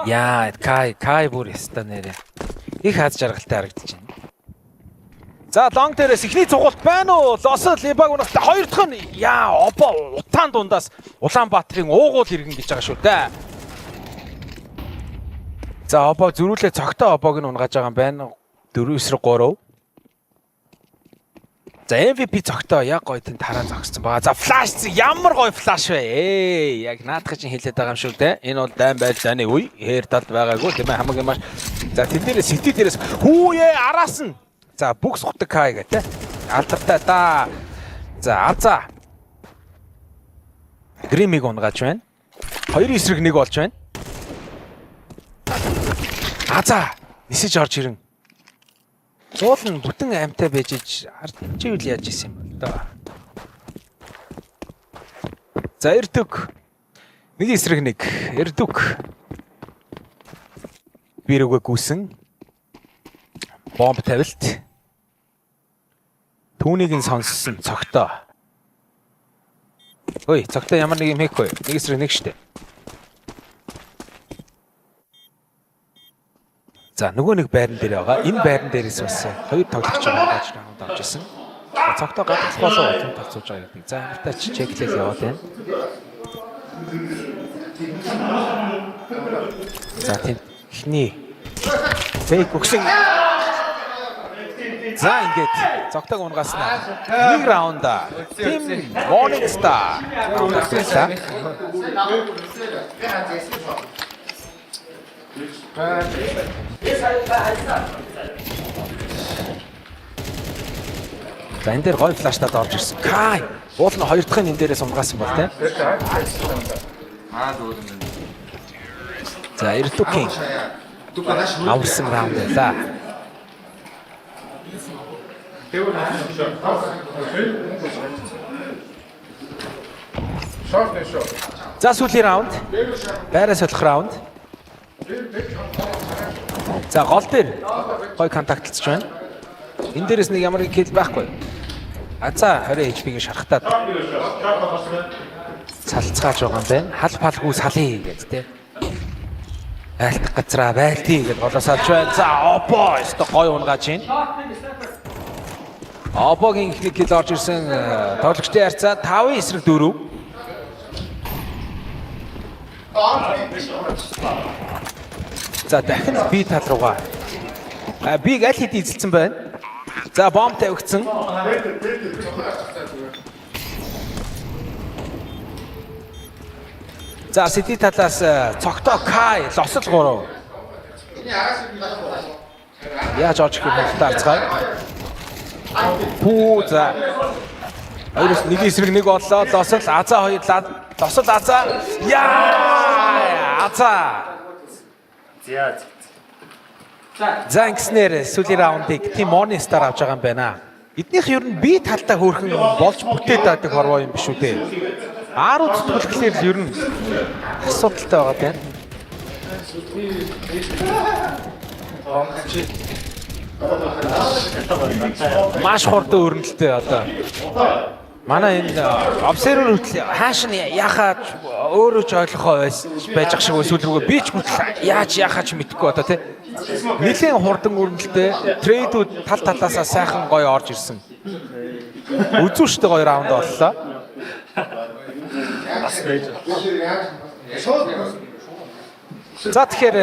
Яа, Кай бүр яста нэрэ. Их хаз жаргалтай харагдаж байна. За, long дээрээс эхний цугулт байна уу? Лосол Либаг унахтай, хоёр дахь нь яа, Обо утаан дундаас Улаанбаатарын уугуул иргэн гэж байгаа шүү дээ. За, Обо зөрүүлээ цогтой Обог нь унгааж байгаа юм байна. 4 эсрэг 3. За, MVP цогтой яг гоё тэнд хараа зогссон байгаа. За, flash, ямар гоё flash вэ? Ээ, яг наадах чинь хэлээд байгаа юм шүү дээ. Энэ бол дайн байл дайны үе. Хээр талд байгаагүй тийм ээ, хамаг юм маш. За, тэн дээрээс city дээрээс хүүе араас нь. За, бүх сухдаг Кай гэх тээ. Алдартай да. За, Аза. Гримиг унгааж байна. 2 эсрэг 1 болж байна. Аза нисэж орж ирэн. Уул нь бүтэн амьтай байж иж харж ивэл яаж исэн юм бол доо. За, Эрдүг. Нэг эсрэг нэг. Эрдүг. Бирүгэ гүсэн. Бомб тавилт. Түүнийг нь сонссон цогтоо. Ой, цогтоо ямар нэг юм хийхгүй. Нэг эсрэг нэг штэ. За, нөгөө нэг байран дээр байгаа. Энэ байран дээрээс бас хоёр тоглогч байгаа раунд авч ирсэн. Цогтоо гадагш болоо түн талцуулж байгаа гэдэг. За, ямартай ч check-лэл яваад байна. За, тийм эхний fake өгсөн. За, ингээд цогтойг унгааснаа нэг раунда Team Morning Star авсан. За, энэ дээр гоё flash-таад орж ирсэн. Кай. Уул нь хоёр дахь нь энэ дээрээс унгаасан бол тийм. За, Эрдүкийн аварсан раунд байлаа. За, сүүлийн раунд. Байраа солих раунд. За, гол дээр гой contact-лж байна. Энэ дээрээс нэг ямар нэг kill байхгүй. Азаа 20 HP-г шархтаад салцгааж байгаа юм байна. Хал палгүй салъя гэж те. Айлтах газраа байлтий гэж голоос алж байна. За Опо өстө гой унгааж байна. Опогийн ихний kill орж ирсэн, тоглогчдын харьцаа 5 эсрэг 4. За, дахин B тал руугаа. А B-г аль хэдийн эзэлсэн байна. За, бомб тавигдсан. За, CT талаас цогтоо Кай, лосол 3. Яаж орж ирэх юм бэ харцгаая. Пүү, за. Хоёроос нэг эсрэг нэг боллоо. Лосол Азаа хоёр, лосол Азаа. Яа! Азаа. За. За, ингэснээр сүүлийн раундыг Team Morning Star авч байгаа юм байна. Эднийх ер нь B талдаа хөөрхөн болж бүтээд байдаг хорвоо юм биш үү дээ. А руу зүтгэлэхээр л ер нь асуудалтай байгаа тийм. Маш хурдан өрнөлттэй одоо. Манай энэ observer хүртэл хааш нь яхаа өөрөө ч ойлгохоо байж ах шиг сүүл рүүгээ би ч хүртэл яаж яхаа ч мэдэхгүй одоо тий. Нилээн хурдан өрнөлттэй trade үүд тал талаасаа сайхан гоё орж ирсэн. Үзүүштэй гоё раунд боллоо. Бас байж. За, тэгэхээр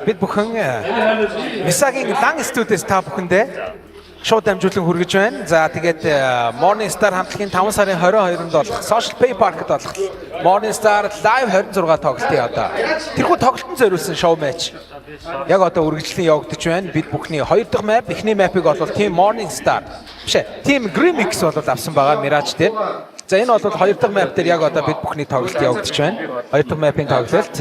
бид бүхэн Мисагийн LAN студиэс та бүхэндээ шууд дамжуулан хүргэж байна. За, тэгээд Morning Star хамтлагийн 5 сарын 22-нд болох Social Pay Park-д болох Morning Star Live 26 тоглолтын одоо тэрхүү тоглолтод зориулсан show match яг одоо үргэлжлэн явагдаж байна. Бид бүхний хоёр дахь map, эхний map-ыг бол Team Morning Star биш ээ, Team Grimix бол авсан байгаа Mirage дээр. За, энэ бол хоёр дахь map дээр яг одоо бид бүхний тоглолт явагдаж байна. Хоёр дахь map-ын тоглолт.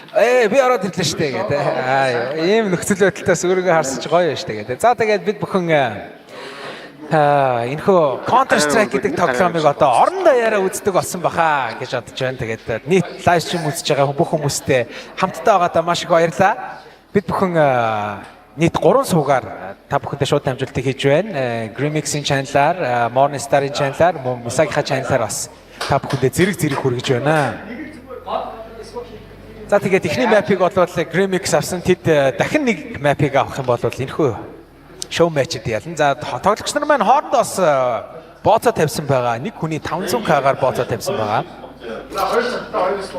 Ээ, би ороод ирлээ штэ гэдэг. Аа, ийм нөхцөл байдлаас өөрийгөө харсаж гоё штэ гэдэг. За, тэгээд бид бүхэн энэхүү Counter Strike гэдэг тоглоомыг одоо орон даяараа үздэг болсон баха гэж бодож байна. Тэгээд нийт live stream үзэж байгаа бүх хүмүүстээ хамтдаа байгаадаа маш их баярлалаа. Бид бүхэн нийт 3 суугаар та бүхэндээ шууд дамжуултыг хийж байна. Grimix-ийн channel-аар, Morning Star-ын channel-аар, мөн Misagi-ха channel-аар бас та бүхэндээ зэрэг зэрэг хүргэж байна. За, тэгээд эхний map-ыг бол Grimix авсан. Тэд дахин нэг map-ыг авах юм бол энэхүү show match-д ялна. За, тоглогч нар маань хоорондоо бас бооцоо тавьсан байгаа. Нэг хүний 500 к-гаар бооцоо тавьсан байгаа.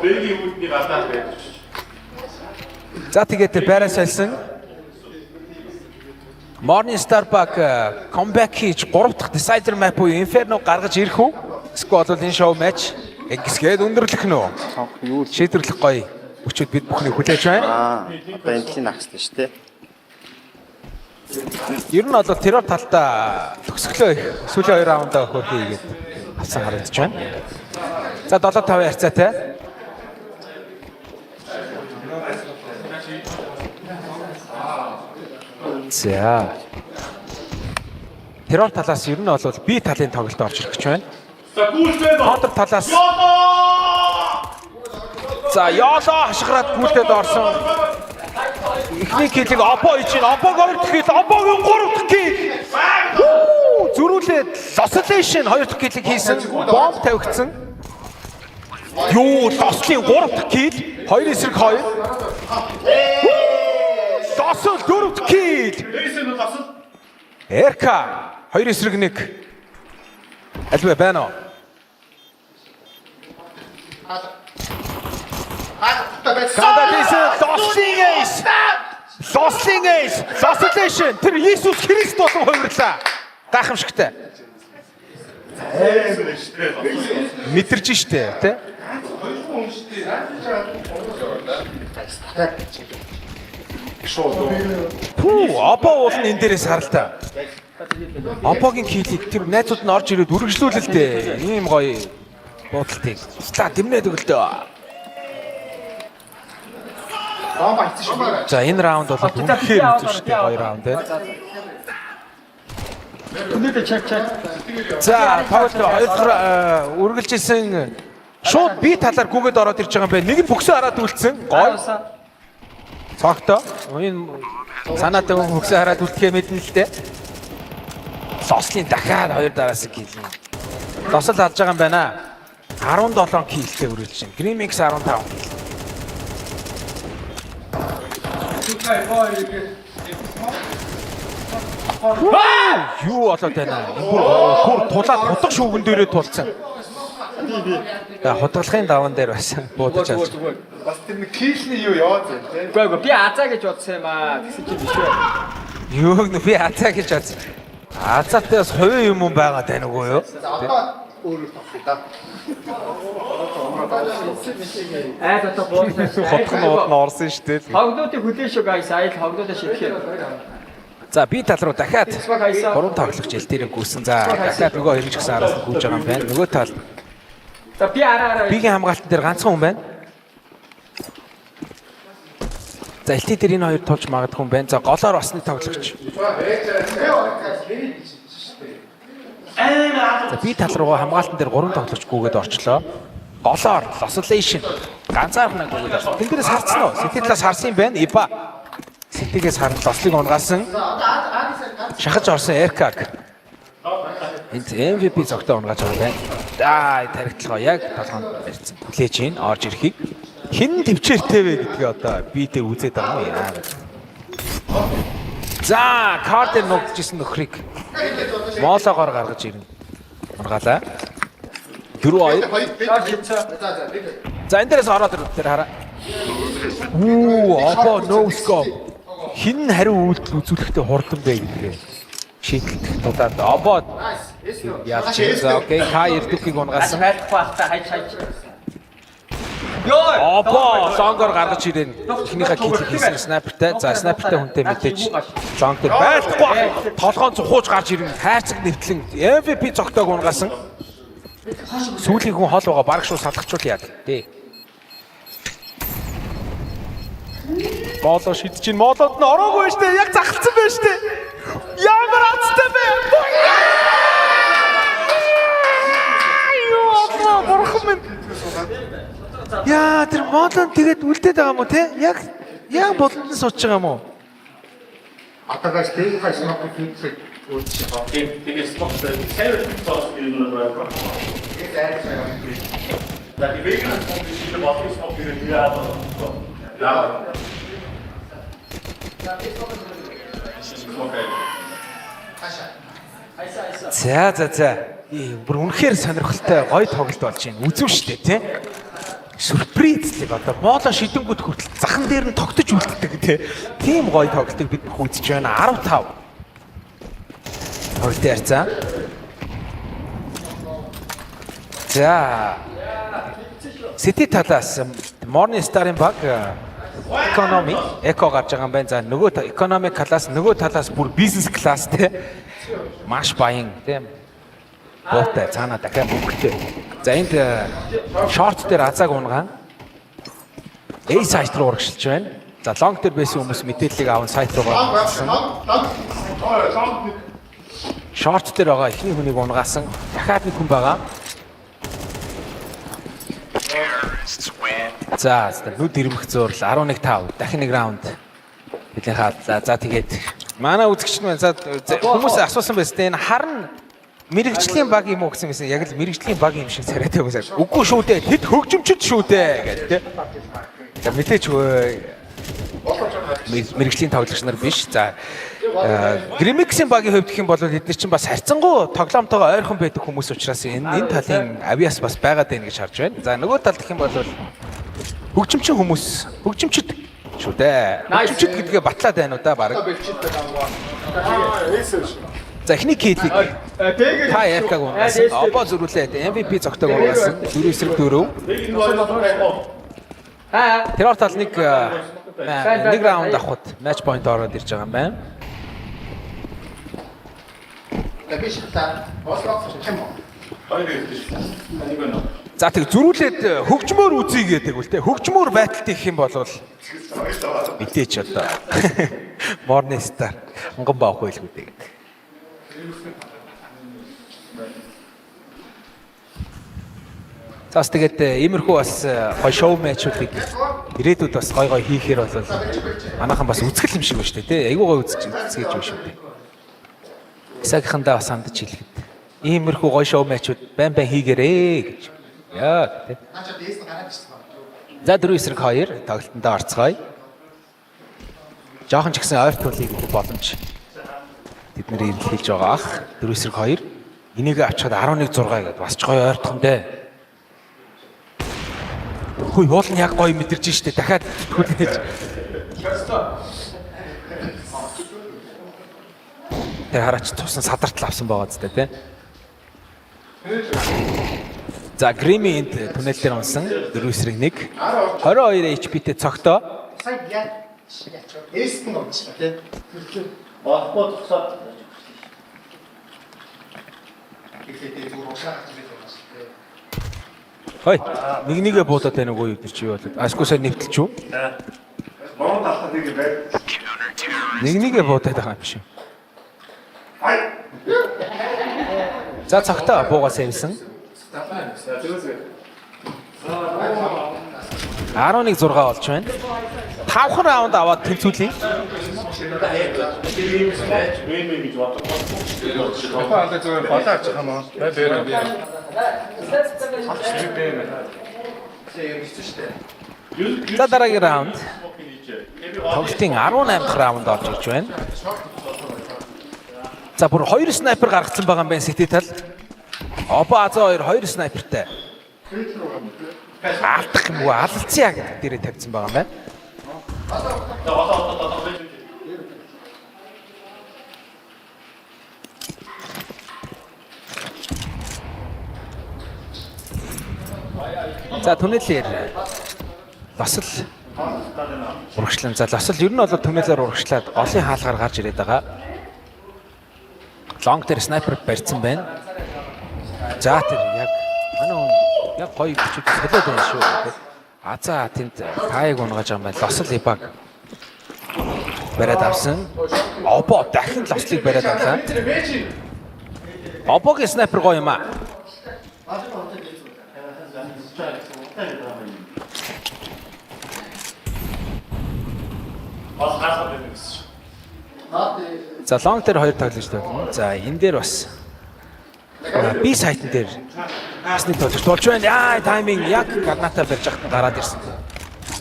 Бэгийн үүдний гадаа байж. За, тэгээд байраа сольсон. Morning Star баг comeback хийж 3 дахь Decider map буюу Inferno гаргаж ирэх үү? Эсвэл бол энэ show match ингэсгээд өндөрлөх нь үү? Юу л Шийдвэрлэх гоё өчүүд бид бүхний хүлээж байна. Аа, одоо энэ талын ах хэрэгтэй шүү дээ. Ер нь бол террор талдаа төгсгөлөө их сүүлийн хоёр раундаа хөөрхөн хийгээд авсан харагдаж байна. За, 7-5 харьцаатай. За. Террор талаас ер нь бол B талын тоглолт орж ирэх гэж байна. За, гүйлтэй. Контр талаас. За, Ёло хашгираад гүйлтэд орсон. Эхний kill ийг Опо хийж байна. Опог хоёр дахь kill, Опогийн гурав дахь kill. Зөрүүлээд Лослэшн хоёр дахь kill ийг хийсэн. Бомб тавигдсан. Юу, Лослын гурав дахь kill. 2 эсрэг 2. Лосол дөрөв дахь kill. Эрка 2 эсрэг 1. Альва байна уу? Гандатис Лослын ace. Лослын ace. Лослэшн тэр Иесус Христ болон хувирлаа. Гайхамшигтай. Мэдэрч штэ, тэ? Пүү, Опо уул нь энэ дээрээс харалтаа. Опогийн kill ийг тэр найзууд нь орж ирээд үргэлжлүүлэл дээ. Ийм гоё буудалтыг. Туслаа дэмнээд өглөө. За, энэ раунд бол үнэхээр үзүүштэй гоё раунд байна. За, тоглолт хоёр дахь үргэлжилсэн, шууд B талаар гүгээд ороод ирж байгаа юм байна. Нэг нь бөксөө хараад үлдсэн. Гоё. Цогтой. Энэ санаатай хүн хөгсөө хараад үлдэхээ мэднэ л дээ. Лослын дахиад хоёр дараас kill нэ. Лосол алж байгаа юм байна. 17 kill тэй үргэлж байна. Grimix 15 kill. Юу болоод байна? Бүр бүр тулаад хутга шүүгэн дээрээ тулцсан. За, хутгалахын даван дээр бас буудаж авч. Бас тэр нэг kill ний юу яваад байна те. Үгүй үгүй, би азаа гэж бодсон юм аа. Тэгсэн чинь биш үү. Юу гэнэ, би азаа гэж бодсон. Азаатай бас хувийн юм байгаа тань үгүй юу? Одоо өөрөөр тоглоё да. Айл одоо буудлаа. Хотхон ууд нь орсон шүү дээ. Хогдуудыг хүлээн шүү guys. Айл хогдуудаа шидэх юм. За, би тал руу дахиад гурван тоглогч эл дээрээ гүйсэн. За, дахиад нөгөө хоёр ч гэсэн араас нь гүйж байгаа юм байна. Нөгөө тал За, би араа араа. бигийн хамгаалтан дээр ганцхан хүн байна. За, LT дээр энэ хоёр тулж магадгүй хүн байна. За, голоор бас нэг тоглогч. За, би тал руугаа хамгаалтан дээр гурван тоглогч гүгээд орчлоо. Голоор Losolation ганцаархнаа гүгээд орсон. Тэн дээрээс харцсан уу? CT талаас харсан юм байна. Иба. CT-гээс харан Лослыг унгаасан. Шахаж орсон Эркаг. Энд MVP зогтоо унгааж байгаа юм байна. Аа, таригтлага яг толгоонд барьсан. Хүлээж ийн орж ирэхийг хэн төвчээртэй вэ гэдгийг одоо би дээр үзээд байгаа юм яа. За, картер нугдчихсан нөхрийг молоогоор гаргаж ирнэ. Унгаалаа. 4-2. За, энэ дээрээс ороод ирв тэр хараа. Үү, опо no scope. Хин хариу үйлдэл үзүүлэхдээ хурдан бэ гэдгээ шийдэлдэх тулаад обоо яаж. За, okay, Кай Эрдүкийг унгаасан. Байлахгүй бах та, хайж хайж. Йоо. Обоо long оор гаргаж ирэн. Эхнийхээ kill ийг хийсэн sniper тай. За, sniper тай хүнтэй мэдээж long дээр байлдахгүй. Толгоон цухууж гарч ирэн. Хайрцаг нэвтлэн MVP зогтоог унгаасан. Сүүлийн хүн хол байгаа. Бараг шууд салгачуул яа. Тий. Моло шидэж чинь молоод нь ороогүй штэ. Яг захалцсан байж штэ. Ямар азтай бэ? Юу болоо, бурхан минь. Яа, тэр молон тэгээд үлдээд байгаа юм уу те? Яг яг болонд нь сууж байгаа юм уу? Атагаас тэг хай smoke хийх үүсчих. Тийм, тэгээ smoke сайн тоос юм байна. За, би нэг smoke хийх болон smoke хийх яа. Яа. Okay. За за за. Ээ, бүр үнэхээр сонирхолтой гоё тоглолт болж байна. Үзв штэ тий. Сюрпризлэг одоо мооло шидэнгүүд хүртэл захан дээр нь тогтож үлддэг тий. Тийм гоё тоглолтыг бид бүх үзэж байна. 15. Тоглолтын харьцаа. За. CT талаас Morning Star-ын баг economy eco гарч байгаа юм байна. За, нөгөө economy class, нөгөө талаас бүр business class тий. Маш баян тийм буутай, цаанаа дахиад мөнгөтэй. За, энд short дээр азааг унгаан A site руу урагшилж байна. За, long дээр байсан хүмүүс мэдээллийг аван site руугаа орсон. Short дээр байгаа эхний хүнийг унгаасан. Дахиад нэг хүн байгаа. За, нүд ирмэх зөөрл 11-5, дахин нэг раунд бүлээн хааллаа. За, тэгээд манай үзэгч нь байна. За, хүмүүс асуусан байсан. Энэ харна мэрэгжлийн баг юм уу гэсэн байсан. Яг л мэрэгжлийн баг юм шиг царайтай хүмүүс. Үгүй шүү дээ. Тэд хөгжимчд шүү дээ гэдэг тэ. За, мэдээч мэрэгжлийн тоглогч нар биш. За, Grimix-ийн багийн хувьд гэх юм бол эдгээр чинь бас харьцангуй тоглоомтойгоо ойрхон байдаг хүмүүс учраас энэ талын авиас бас байгаад байна гэж харж байна. За, нөгөө талд гэх юм бол хөгжимчин хүмүүс, хөгжимчд шүү дээ. Хөгжимчд гэдгээ батлаад байна уу да баг. За, эхний kill ийг та Эркаг унгаасан. Обо зөрүүлээд MVP зогтоог унгаасан. 4 эсрэг 4. Тэр тал нэг нэг раунд авахд match point ороод ирж байгаа юм байна. За, тэг зөрүүлээд хөгжмөр үзье гэдэг үл те. Хөгжмөр battle т их юм бол мэдээч одоо Morning Star онгон баах байлгүй дээ гэдэг. За, бас тэгээд иймэрхүү бас гоё шоу матчуудыг Ирээдүйд бас гой гой хийхээр бол манайхан бас үзгэл юм шиг байна шүү дээ, тий. Айгуу гой үзэж үзгээж байна шүү дээ. Исагхандаа бас хандаж хэлэхэд иймэрхүү гой шоу матчуд байн байн хийгээрээ гэж. Яа, тий. За, 4 эсрэг 2 тоглолтондоо орцгоё. Жохон ч гэсэн ойр тулыг гэдэг боломж тэд нэр эрэлхийлж байгаа ах. 4 эсрэг 2. Энийг авчихад 11 6 гэдээ бас ч гоё ойртох юм дээ. Хөөе, уул нь яг гоё мэдэрч штэ, дахиад түлээж. Тэр хараач тусан садартал авсан байгаа зү, тэ. За, Грими энд түнэл дээр унсан, 4 эсрэг 1. 22 HP-тэй цогтоо. Сая яа Эст нь унчихлаа, тий. Болохгүй тусаад. Тэгэхээр зүгээр ушаа гарч ирээд байгаа шүү дээ. Хой, нэг нэгэ буудаад байна уу юу чи юу болоод. Аскуу сайн нэвтэлч үү? Мон талтай нэг байр. Нэг нэгэ буудаад байгаа юм шиг. За, цогтоо буугаа сэвсэн. 11 6 болж байна. 5хан раунд аваад тэнцүүлье. Япон алдаа зүгээр болоо авчих юм уу? Бай бэр. За, дараагийн раунд. Тоглолтын 18 дахь раунд орж ирж байна. За, бүр хоёр снайпер гаргацсан байгаа юм байна CT тал. Обо Азаа хоёр хоёр снайпертай. Алдах юм уу? Алдцсан гэдэг дээрээ тавьсан байгаа юм байна. За, түнэлээр лосол урагшлан. За, лосол ер нь бол түнэлээр урагшлаад голын хаалгаар гарч ирээд байгаа. Long дээр снайпер барьсан байна. За, тэр яг манай хүн яг гоё бичиж солиод байна шүү гэдэг. Азаа тэнд Кайг унгааж байгаа юм байна. Лосол Ибаг бариад авсан. Обо дахин лослыг бариад авлаа. Обогийн снайпер гоё юм аа. Бас хаалга байна гэсэн. За, long дээр хоёр тоглож тоглоно. За, энэ дээр бас B site н дээр бас нэг тоглож болж байна. Яа, timing яг граната барьж байхад нь гараад ирсэн.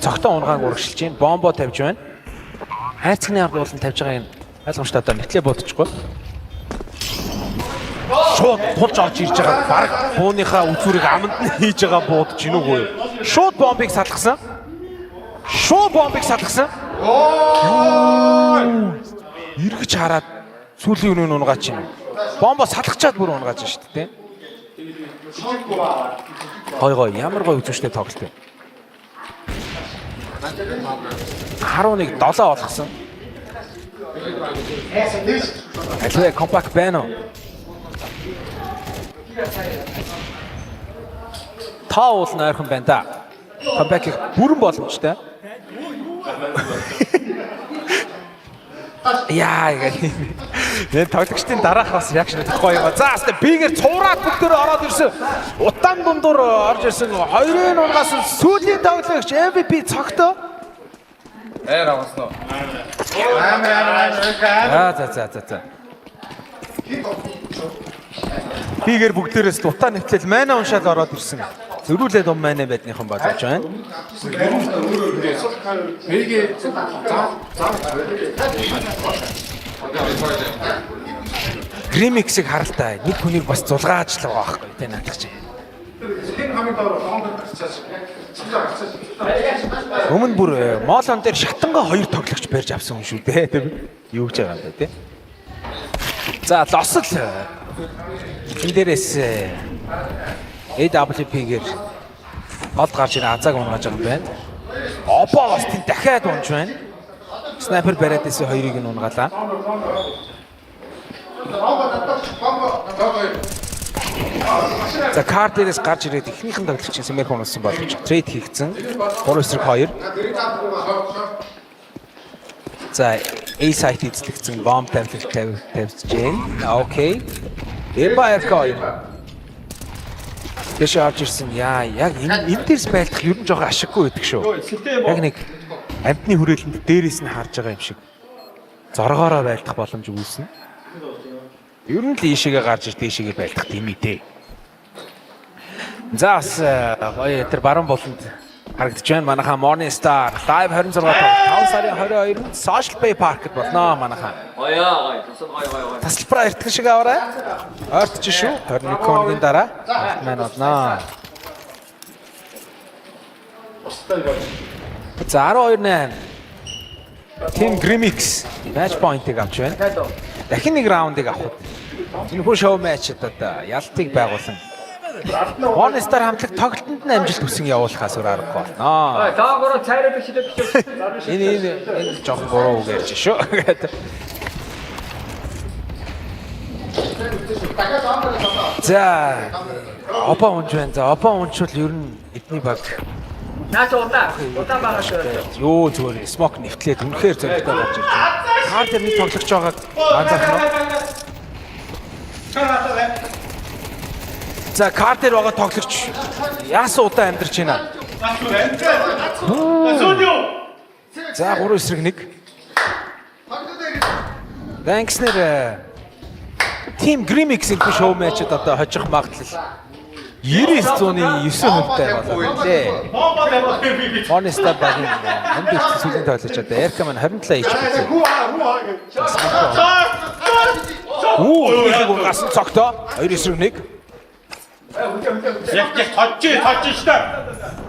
Цогтон унгааг урагшилж байна. Бомбо тавьж байна. Хайрцагны ард уулан тавьж байгаа юм ойлгомжтой, одоо нэтлээ бодчихгүй. Шууд тулж орж ирж байгаа, баг бууныхаа үзүүрийг аманд нь хийж байгаа буудаж гинүү юу? Шууд бомбыг салгасан. Шууд бомбыг салгасан. Эргэж хараад сүүлийн үнэ унгааж чинь. Бомбо салгачаад бүр унгааж шүү дээ. Гой гой, ямар гой үзүүштэй тоглолт вэ? 11 7 болгосон. Альвэ comeback байна уу? Та уул нь ойрхон байна да. Comeback их бүрэн боломжтой. Яа гэх. Нэ, тоглогчдын дараах бас reaction гоё юм. За, хаста бигээр цувраад бүгдөө ороод ирсэн. Утаан дундуур орж ирсэн. Хоёрын унгаас сүүлийн тоглогч MVP цогтоо. Аяар авсан уу? Амар амар амар. За за за за за. Бигээр бүгдээрээс утаа нэвтлэл манай уншаал ороод ирсэн. Зөрүүлээд ум манай байдныхан болж байна. Бэгээ зав зав. Grimix-ийг харалтай нэг хүнийг бас зулгааж л байгаа байхгүй тий, наадах чинь. Энэ хамгийн доор лонгор гарчаач. Чиглэл гарчаач. Өмнө бүр Молон дээр шатангаа хоёр тоглогч барьж авсан хүн шүү дээ. Тийм юу гэж байгаа юм бэ тий. За, лосол энэ дээрээс AWP-гээр голд гарч ирэн азааг унгааж байгаа юм байна. Обо бас тийм дахиад унж байна. Снайпер бариад исэн хоёрыг нь унгаалаа. За, кар дээрээс гарч ирээд эхнийхэн тоглогчийн сэмэрх унсан боловч trade хийгдсэн. 3 эсрэг 2. За, A site эзлэгдсэн, бомб тавилт тавьж гин. Okay. Эба Эрка 2. Дэшээ орж ирсэн. Яа, яг энэ дээрс байлдах ер нь жоохон ашиггүй байдаг шүү. Яг нэг амтны хүрээлэнд дээрээс нь харж байгаа юм шиг. Зоргоороо байлдах боломж үүснэ. Ер нь л ийшээгээ гарч ир дээшээгээ байлдах тийм ээ дээ. За бас гоё тэр баруун болонд харагдаж байна. Манайхаа Morning Star Live 26 5 сарын 22-нд Social Bay Park-д болно манайхаа. Гоё гоё. Тасал гоё гоё гоё. Тасалбараа эртгэн шиг аваарай. Ойртож шүү. 21 хоногийн дараа маань болно. За 12-8. Team Grimix match point-ыг авч байна. Дахин нэг раундыг авах. Энэхүү show match-д одоо ялтыг байгуулсан Morning Star хамтлаг тоглолтод нь амжилт хүсэн явуулахаас өөр аргагүй болно. Даагаараа цайраад шилээд бичээ. Энэ жоохон буруу үг ярьж шүү. За Опа унж байна. За Опа унчвал ер нь эдний баг Наач удаа. Удаа байгаа шүү. Юу зүгээр смок нэвтлээд үнэхээр зөрөгтэй гарч ирж байна. Хаар дээр нэг тоглогч байгааг анзаарах нь. За кар дээр байгаа тоглогч яасан удаан амьдарч байна. За 3 эсрэг 1. Данкснер Team Grimix энэ шоу матчд одоо хожих магадлал 99% тай болоо лээ. Morning Star багийн амьд үлдсэн сүүлийн тоглогч одоо Эрка маань 27 HP. Үү, гасан цогтоо 2 эсрэг 1. Яг точ штэ.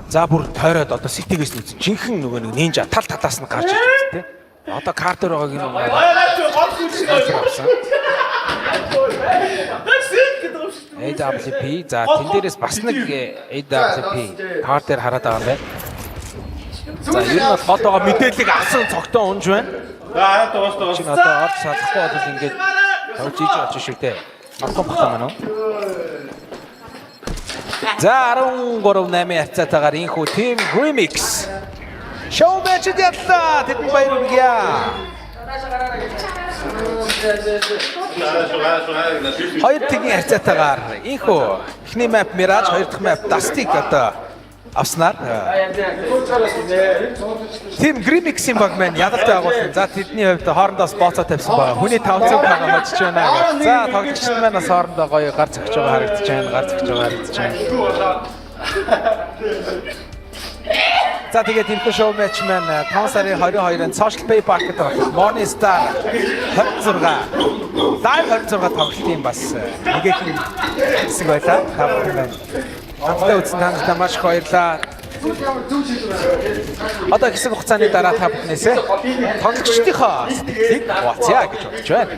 За бүр тойроод одоо сэтгээс нүцэн. Жинхэнэ нөгөө нэг нинжа тал талаас нь гарч ирж байна тий. Одоо картер байгааг нь авсан. AWP за тэн дээрээс бас нэг AWP картер хараад байгаа юм байна. За ер нь бол хол байгаа мэдээллийг авсан цогтоо унж байна. За дуус. Чинь одоо орж салахгүй бол ингээд тавж иж болж шүү дээ. Орхон бахта маань уу. За 13-8 хавцаатаагаар инхүү Team Remix шоу матчд яллаа. Тэдэнд баяр хүргье. Хоёр тэгийн харьцаатаагаар инхүү эхний map Mirage, хоёр дахь map Dusty-г одоо авснаар Team Grimix-ийн баг маань ялалт байгуулсан. За тэдний хувьд хоорондоос бооцоо тавьсан байгаа. Хүний 500 байгаа хожиж байна гэж. За тоглогчид маань бас хоорондоо гоё гар зөгч байгаа харагдаж байна. Гар зөгч байгаа харагдаж байна. За тэгээд энэ шоу матч маань 5 сарын 22-нд Social Bay Park-д болох Morning Star 26 Live 26 тоглолтын бас нэгэхэн хэсэг байлаа. Та бүхэн маань хамтдаа үзсэн та нартай маш их баярлалаа. Одоо хэсэг хугацааны дараа та бүхнээсээ тоглогчдынхоо сэтгэлийг хуваалцъя гэж бодож байна.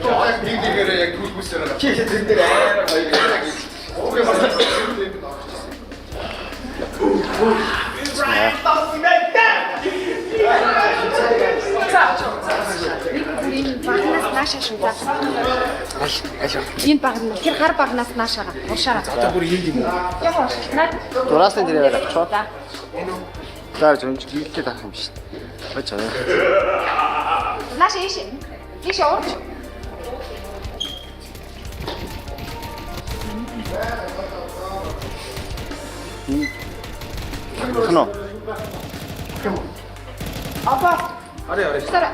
Энэ багнаас наашаа шүү за. Энэ багнаас тэр хар багнаас наашаага. Уршаага. Одоо бүр ийм юм уу? Яг урш. Наад. Дураасны дээр байгаад авчаа. За. За зөв гийлтэй авах юм шүү дээ. Бач аа. Наашаа ийш. Ийш урч. Хно. Апа. Ари ари. Сара.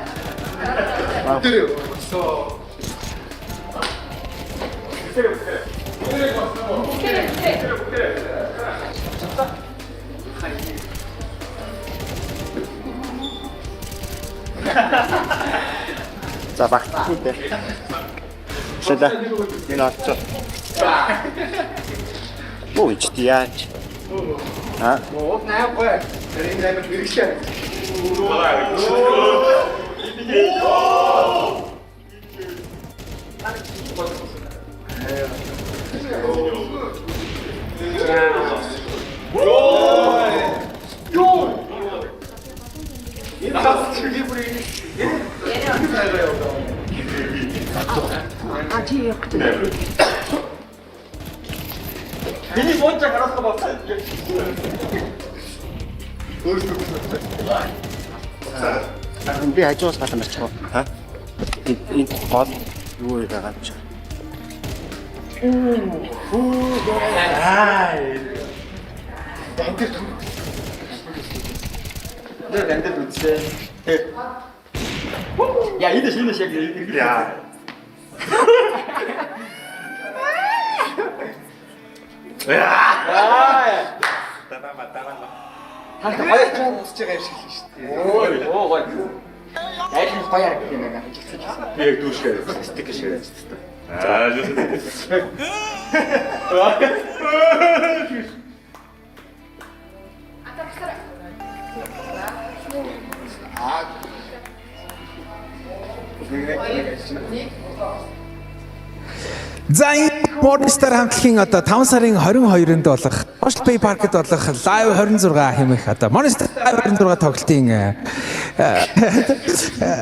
За багтгүй дээ. Шалаа. Энэ олцоо. Оо чи яаж? Аа. Уг 8 гой. Тэр энэ амар мэрэгчлээ. А чи явах гэж. Миний бууж хараасаа болсон. Би хажуус галан барчих уу? Ха? Энэ гол юу байгаа юм чи? Тэр амьд үзлээ. Я энэ шинэ шиг Яа. Аа. Танама танама. Та гоё үзэж байгаа юм шиг л шүү дээ. Оо гоё. Аль нь гоё харагдах юм байна. Би яг дүүшгээр стик шиг яаж таа. За. За энэ Morningstar хамтлагийн одоо 5 сарын 22-нд болох Social Pay Park-д болох Live 26 хэмээх одоо Morningstar Live 26 тоглолтын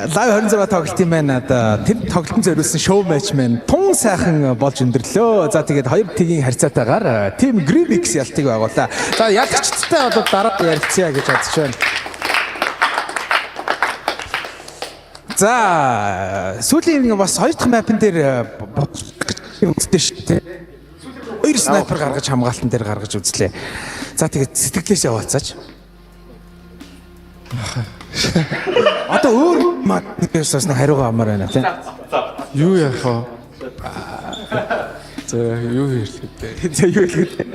Live 26 тоглолтын маань одоо тэр тоглолтын зориулсан шоу матч маань тун сайхан болж өндөрлөө. За тэгээд хоёр тэгийн харьцаатайгаар Team Greenix ялтыг байгууллаа. За ялагчдтай бол дараа ярилцъя гэж бодож байна. За сүүлийн бас хоёр дахь map-н дээр үзтээ шүү дээ. Хоёр снайпер гаргаж хамгаалтан дээр гаргаж үзлээ. За тэгээд сэтгэлээс яваалцаач. Одоо өөр мадээс бас нэг хариугаа амаар байна тийм. Юу яах вэ? За юу хэлэх вэ? За юу хэлэх вэ?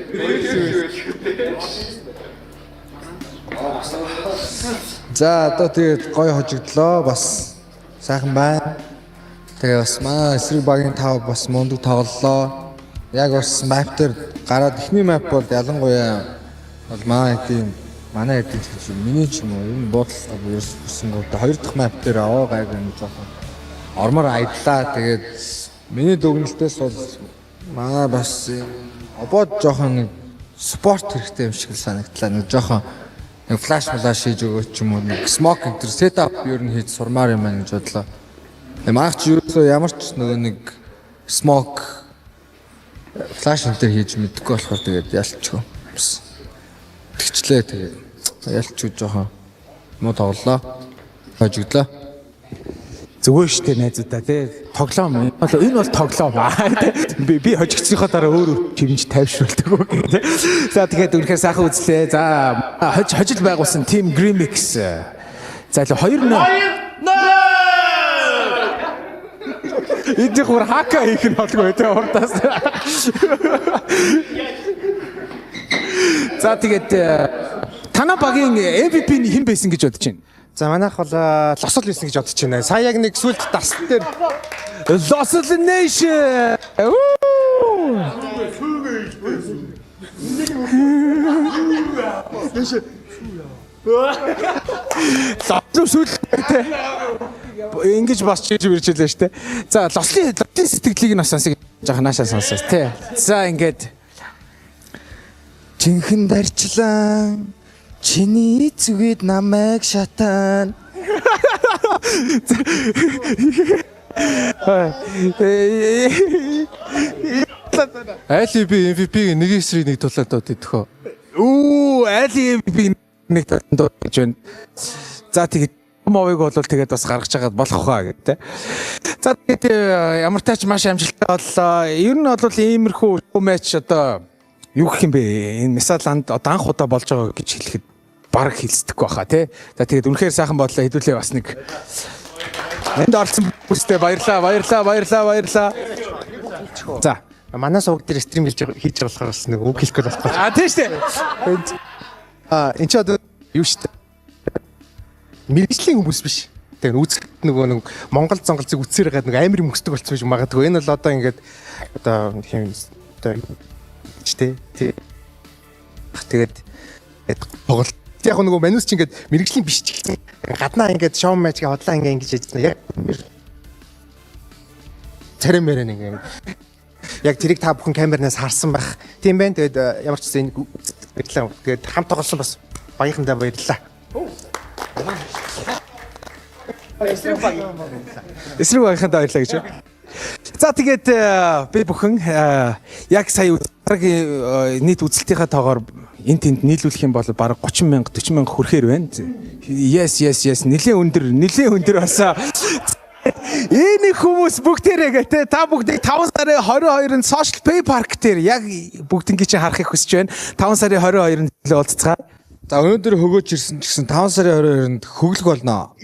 За одоо тэгээд гоё хожигдлоо. Бас сайхан байна. Тэгээ бас манай эсрэг багийн тав бас мундаг тоглолоо. Яг бас map дээр гараад эхний map бол ялангуяа бол манай хэдийн манай хэдийн ч юм миний ч юм уу ер нь буудлаа ерөөсөн гоо. Хоёр дахь map дээр аваа гайг юм жоохон ормор аяллаа. Тэгээд миний дүгнэлтээс бол манай бас обод жоохон нэг спорт хэрэгтэй юм шиг л санагдлаа. Нэг жоохон нэг flash млаш хийж өгөөч ч юм уу нэг smoke энэ setup ер нь хийж сурмаар юм байна гэж бодлоо. Тэгээ манайх ч ерөөсөө ямар ч нөгөө нэг smoke flash энэ төр хийж мэдэхгүй болохоор тэгээд ялчгүй. Бас тэгчлээ тэгээд ялчгүй жоохон муу тоглолоо. Хожигдлоо. Зүгээр штэ найзуудаа тий. Тоглоом. Энэ бол тоглоом. Би хожигдсныхоо дараа өөр хэмж тайвшруулдаг үг тий. За тэгээд үнэхээр сайхан үзлээ. За хожил байгуулсан Team Greenmix. За л 2-0. Эдгээр бүр хака хийх нь болгүй тий урдаас. За тэгээд танаа багийн MVP нь хэн байсан гэж бодож байна? За манайх бол лосол байсан гэж бодож байна. Сая яг нэг сүлд дасан дээр Лосол Nation. Лосол сүлд тий. Ингэж бас чиж биржүүлээ штэ. За лослын сэтгэлийг нь бас сонсъё жаахан наашаа сонсоос тий. За ингээд Жинхэнэ дарчлан чиний зүгээд намайг шатаан. Али би MVP-г нэг эсрэг нэг тулаанд дууд идэх үү? Үү, али MVP нэг тулаанд дууд гэж байна. За тэгээд мовыг бол тэгээд бас гаргаж хагаад болох хаа гэдэг. За тэгээд ямар тач маш амжилттай боллоо. Ер нь бол иймэрхүү матч одоо юу гэх юм бэ? Энэ Месаланд одоо анх удаа болж байгаа гэж хэлэхэд бараг хэлцдэхгүй баха тий. За тэгээд үнэхээр сайхан боллоо. Хэдүүлээ бас нэг энд оролцсон хүмүүстээ баярлаа, баярлаа, баярлаа, баярлаа. За манай сувг дээр стрим хийж байгаа болохоор бас нэг үг хэлэхгүй болохоор. А тийм шүү дээ. А энэ ч одоо юу шүү дээ. Мэргэжлийн хүмүүс биш. Тэгээ үзэхэд нөгөө нэг Монгол зонголцыг үтсээр гад нэг амар юм өсдөг болсон биш магадгүй. Энэ бол одоо ингээд одоо хэм одоо ч тий. Тэгээд тоглолт. Яг нөгөө манус ч ингээд мэргэжлийн биш ч гэсэн гаднаа ингээд шоу матч гэ хотлаа ингээд ингэж яжсан. Яг царай мэрэн ингээд яг тэрийг та бүхэн камернаас харсан байх. Тийм байна. Тэгээд ямар ч гэсэн энэ баярлалаа. Тэгээд хамт тоглосон бас баяхандаа баярлалаа. Эсрэг багийнхандаа баярлалаа гэж. За тэгээд би бүхэн яг сая дараагийн нийт үзэлтийнхаа тоогоор энэ тэнд нийлүүлэх юм бол бараг 30 мянга 40 мянга хүрэхээр байна. Yes yes yes нэлээд өндөр болсон. Энэ их хүмүүс бүгдээрээ те та бүгдийг 5 сарын 22-нд Social Pay Park дээр яг бүгднийг чинь харахыг хүсэж байна. 5 сарын 22-нд уулзцгаая. За, өнөөдөр хөгөөж ирсэн ч гэсэн 5 сарын 22-нд хөглөх болно.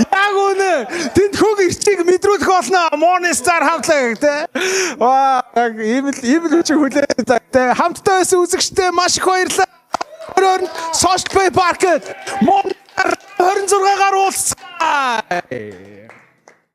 Яг үнэ. Тэнд хөг ирчийг мэдрүүлэх болно. Morning Star хамтлаг те. Ваа, яг ийм л хүчин хүлээж те. Хамтдаа байсан үзэгчтэй маш их баярлалаа. 22-нд Social Pay Park-д Morning Star 26-гаар уулзцгаая.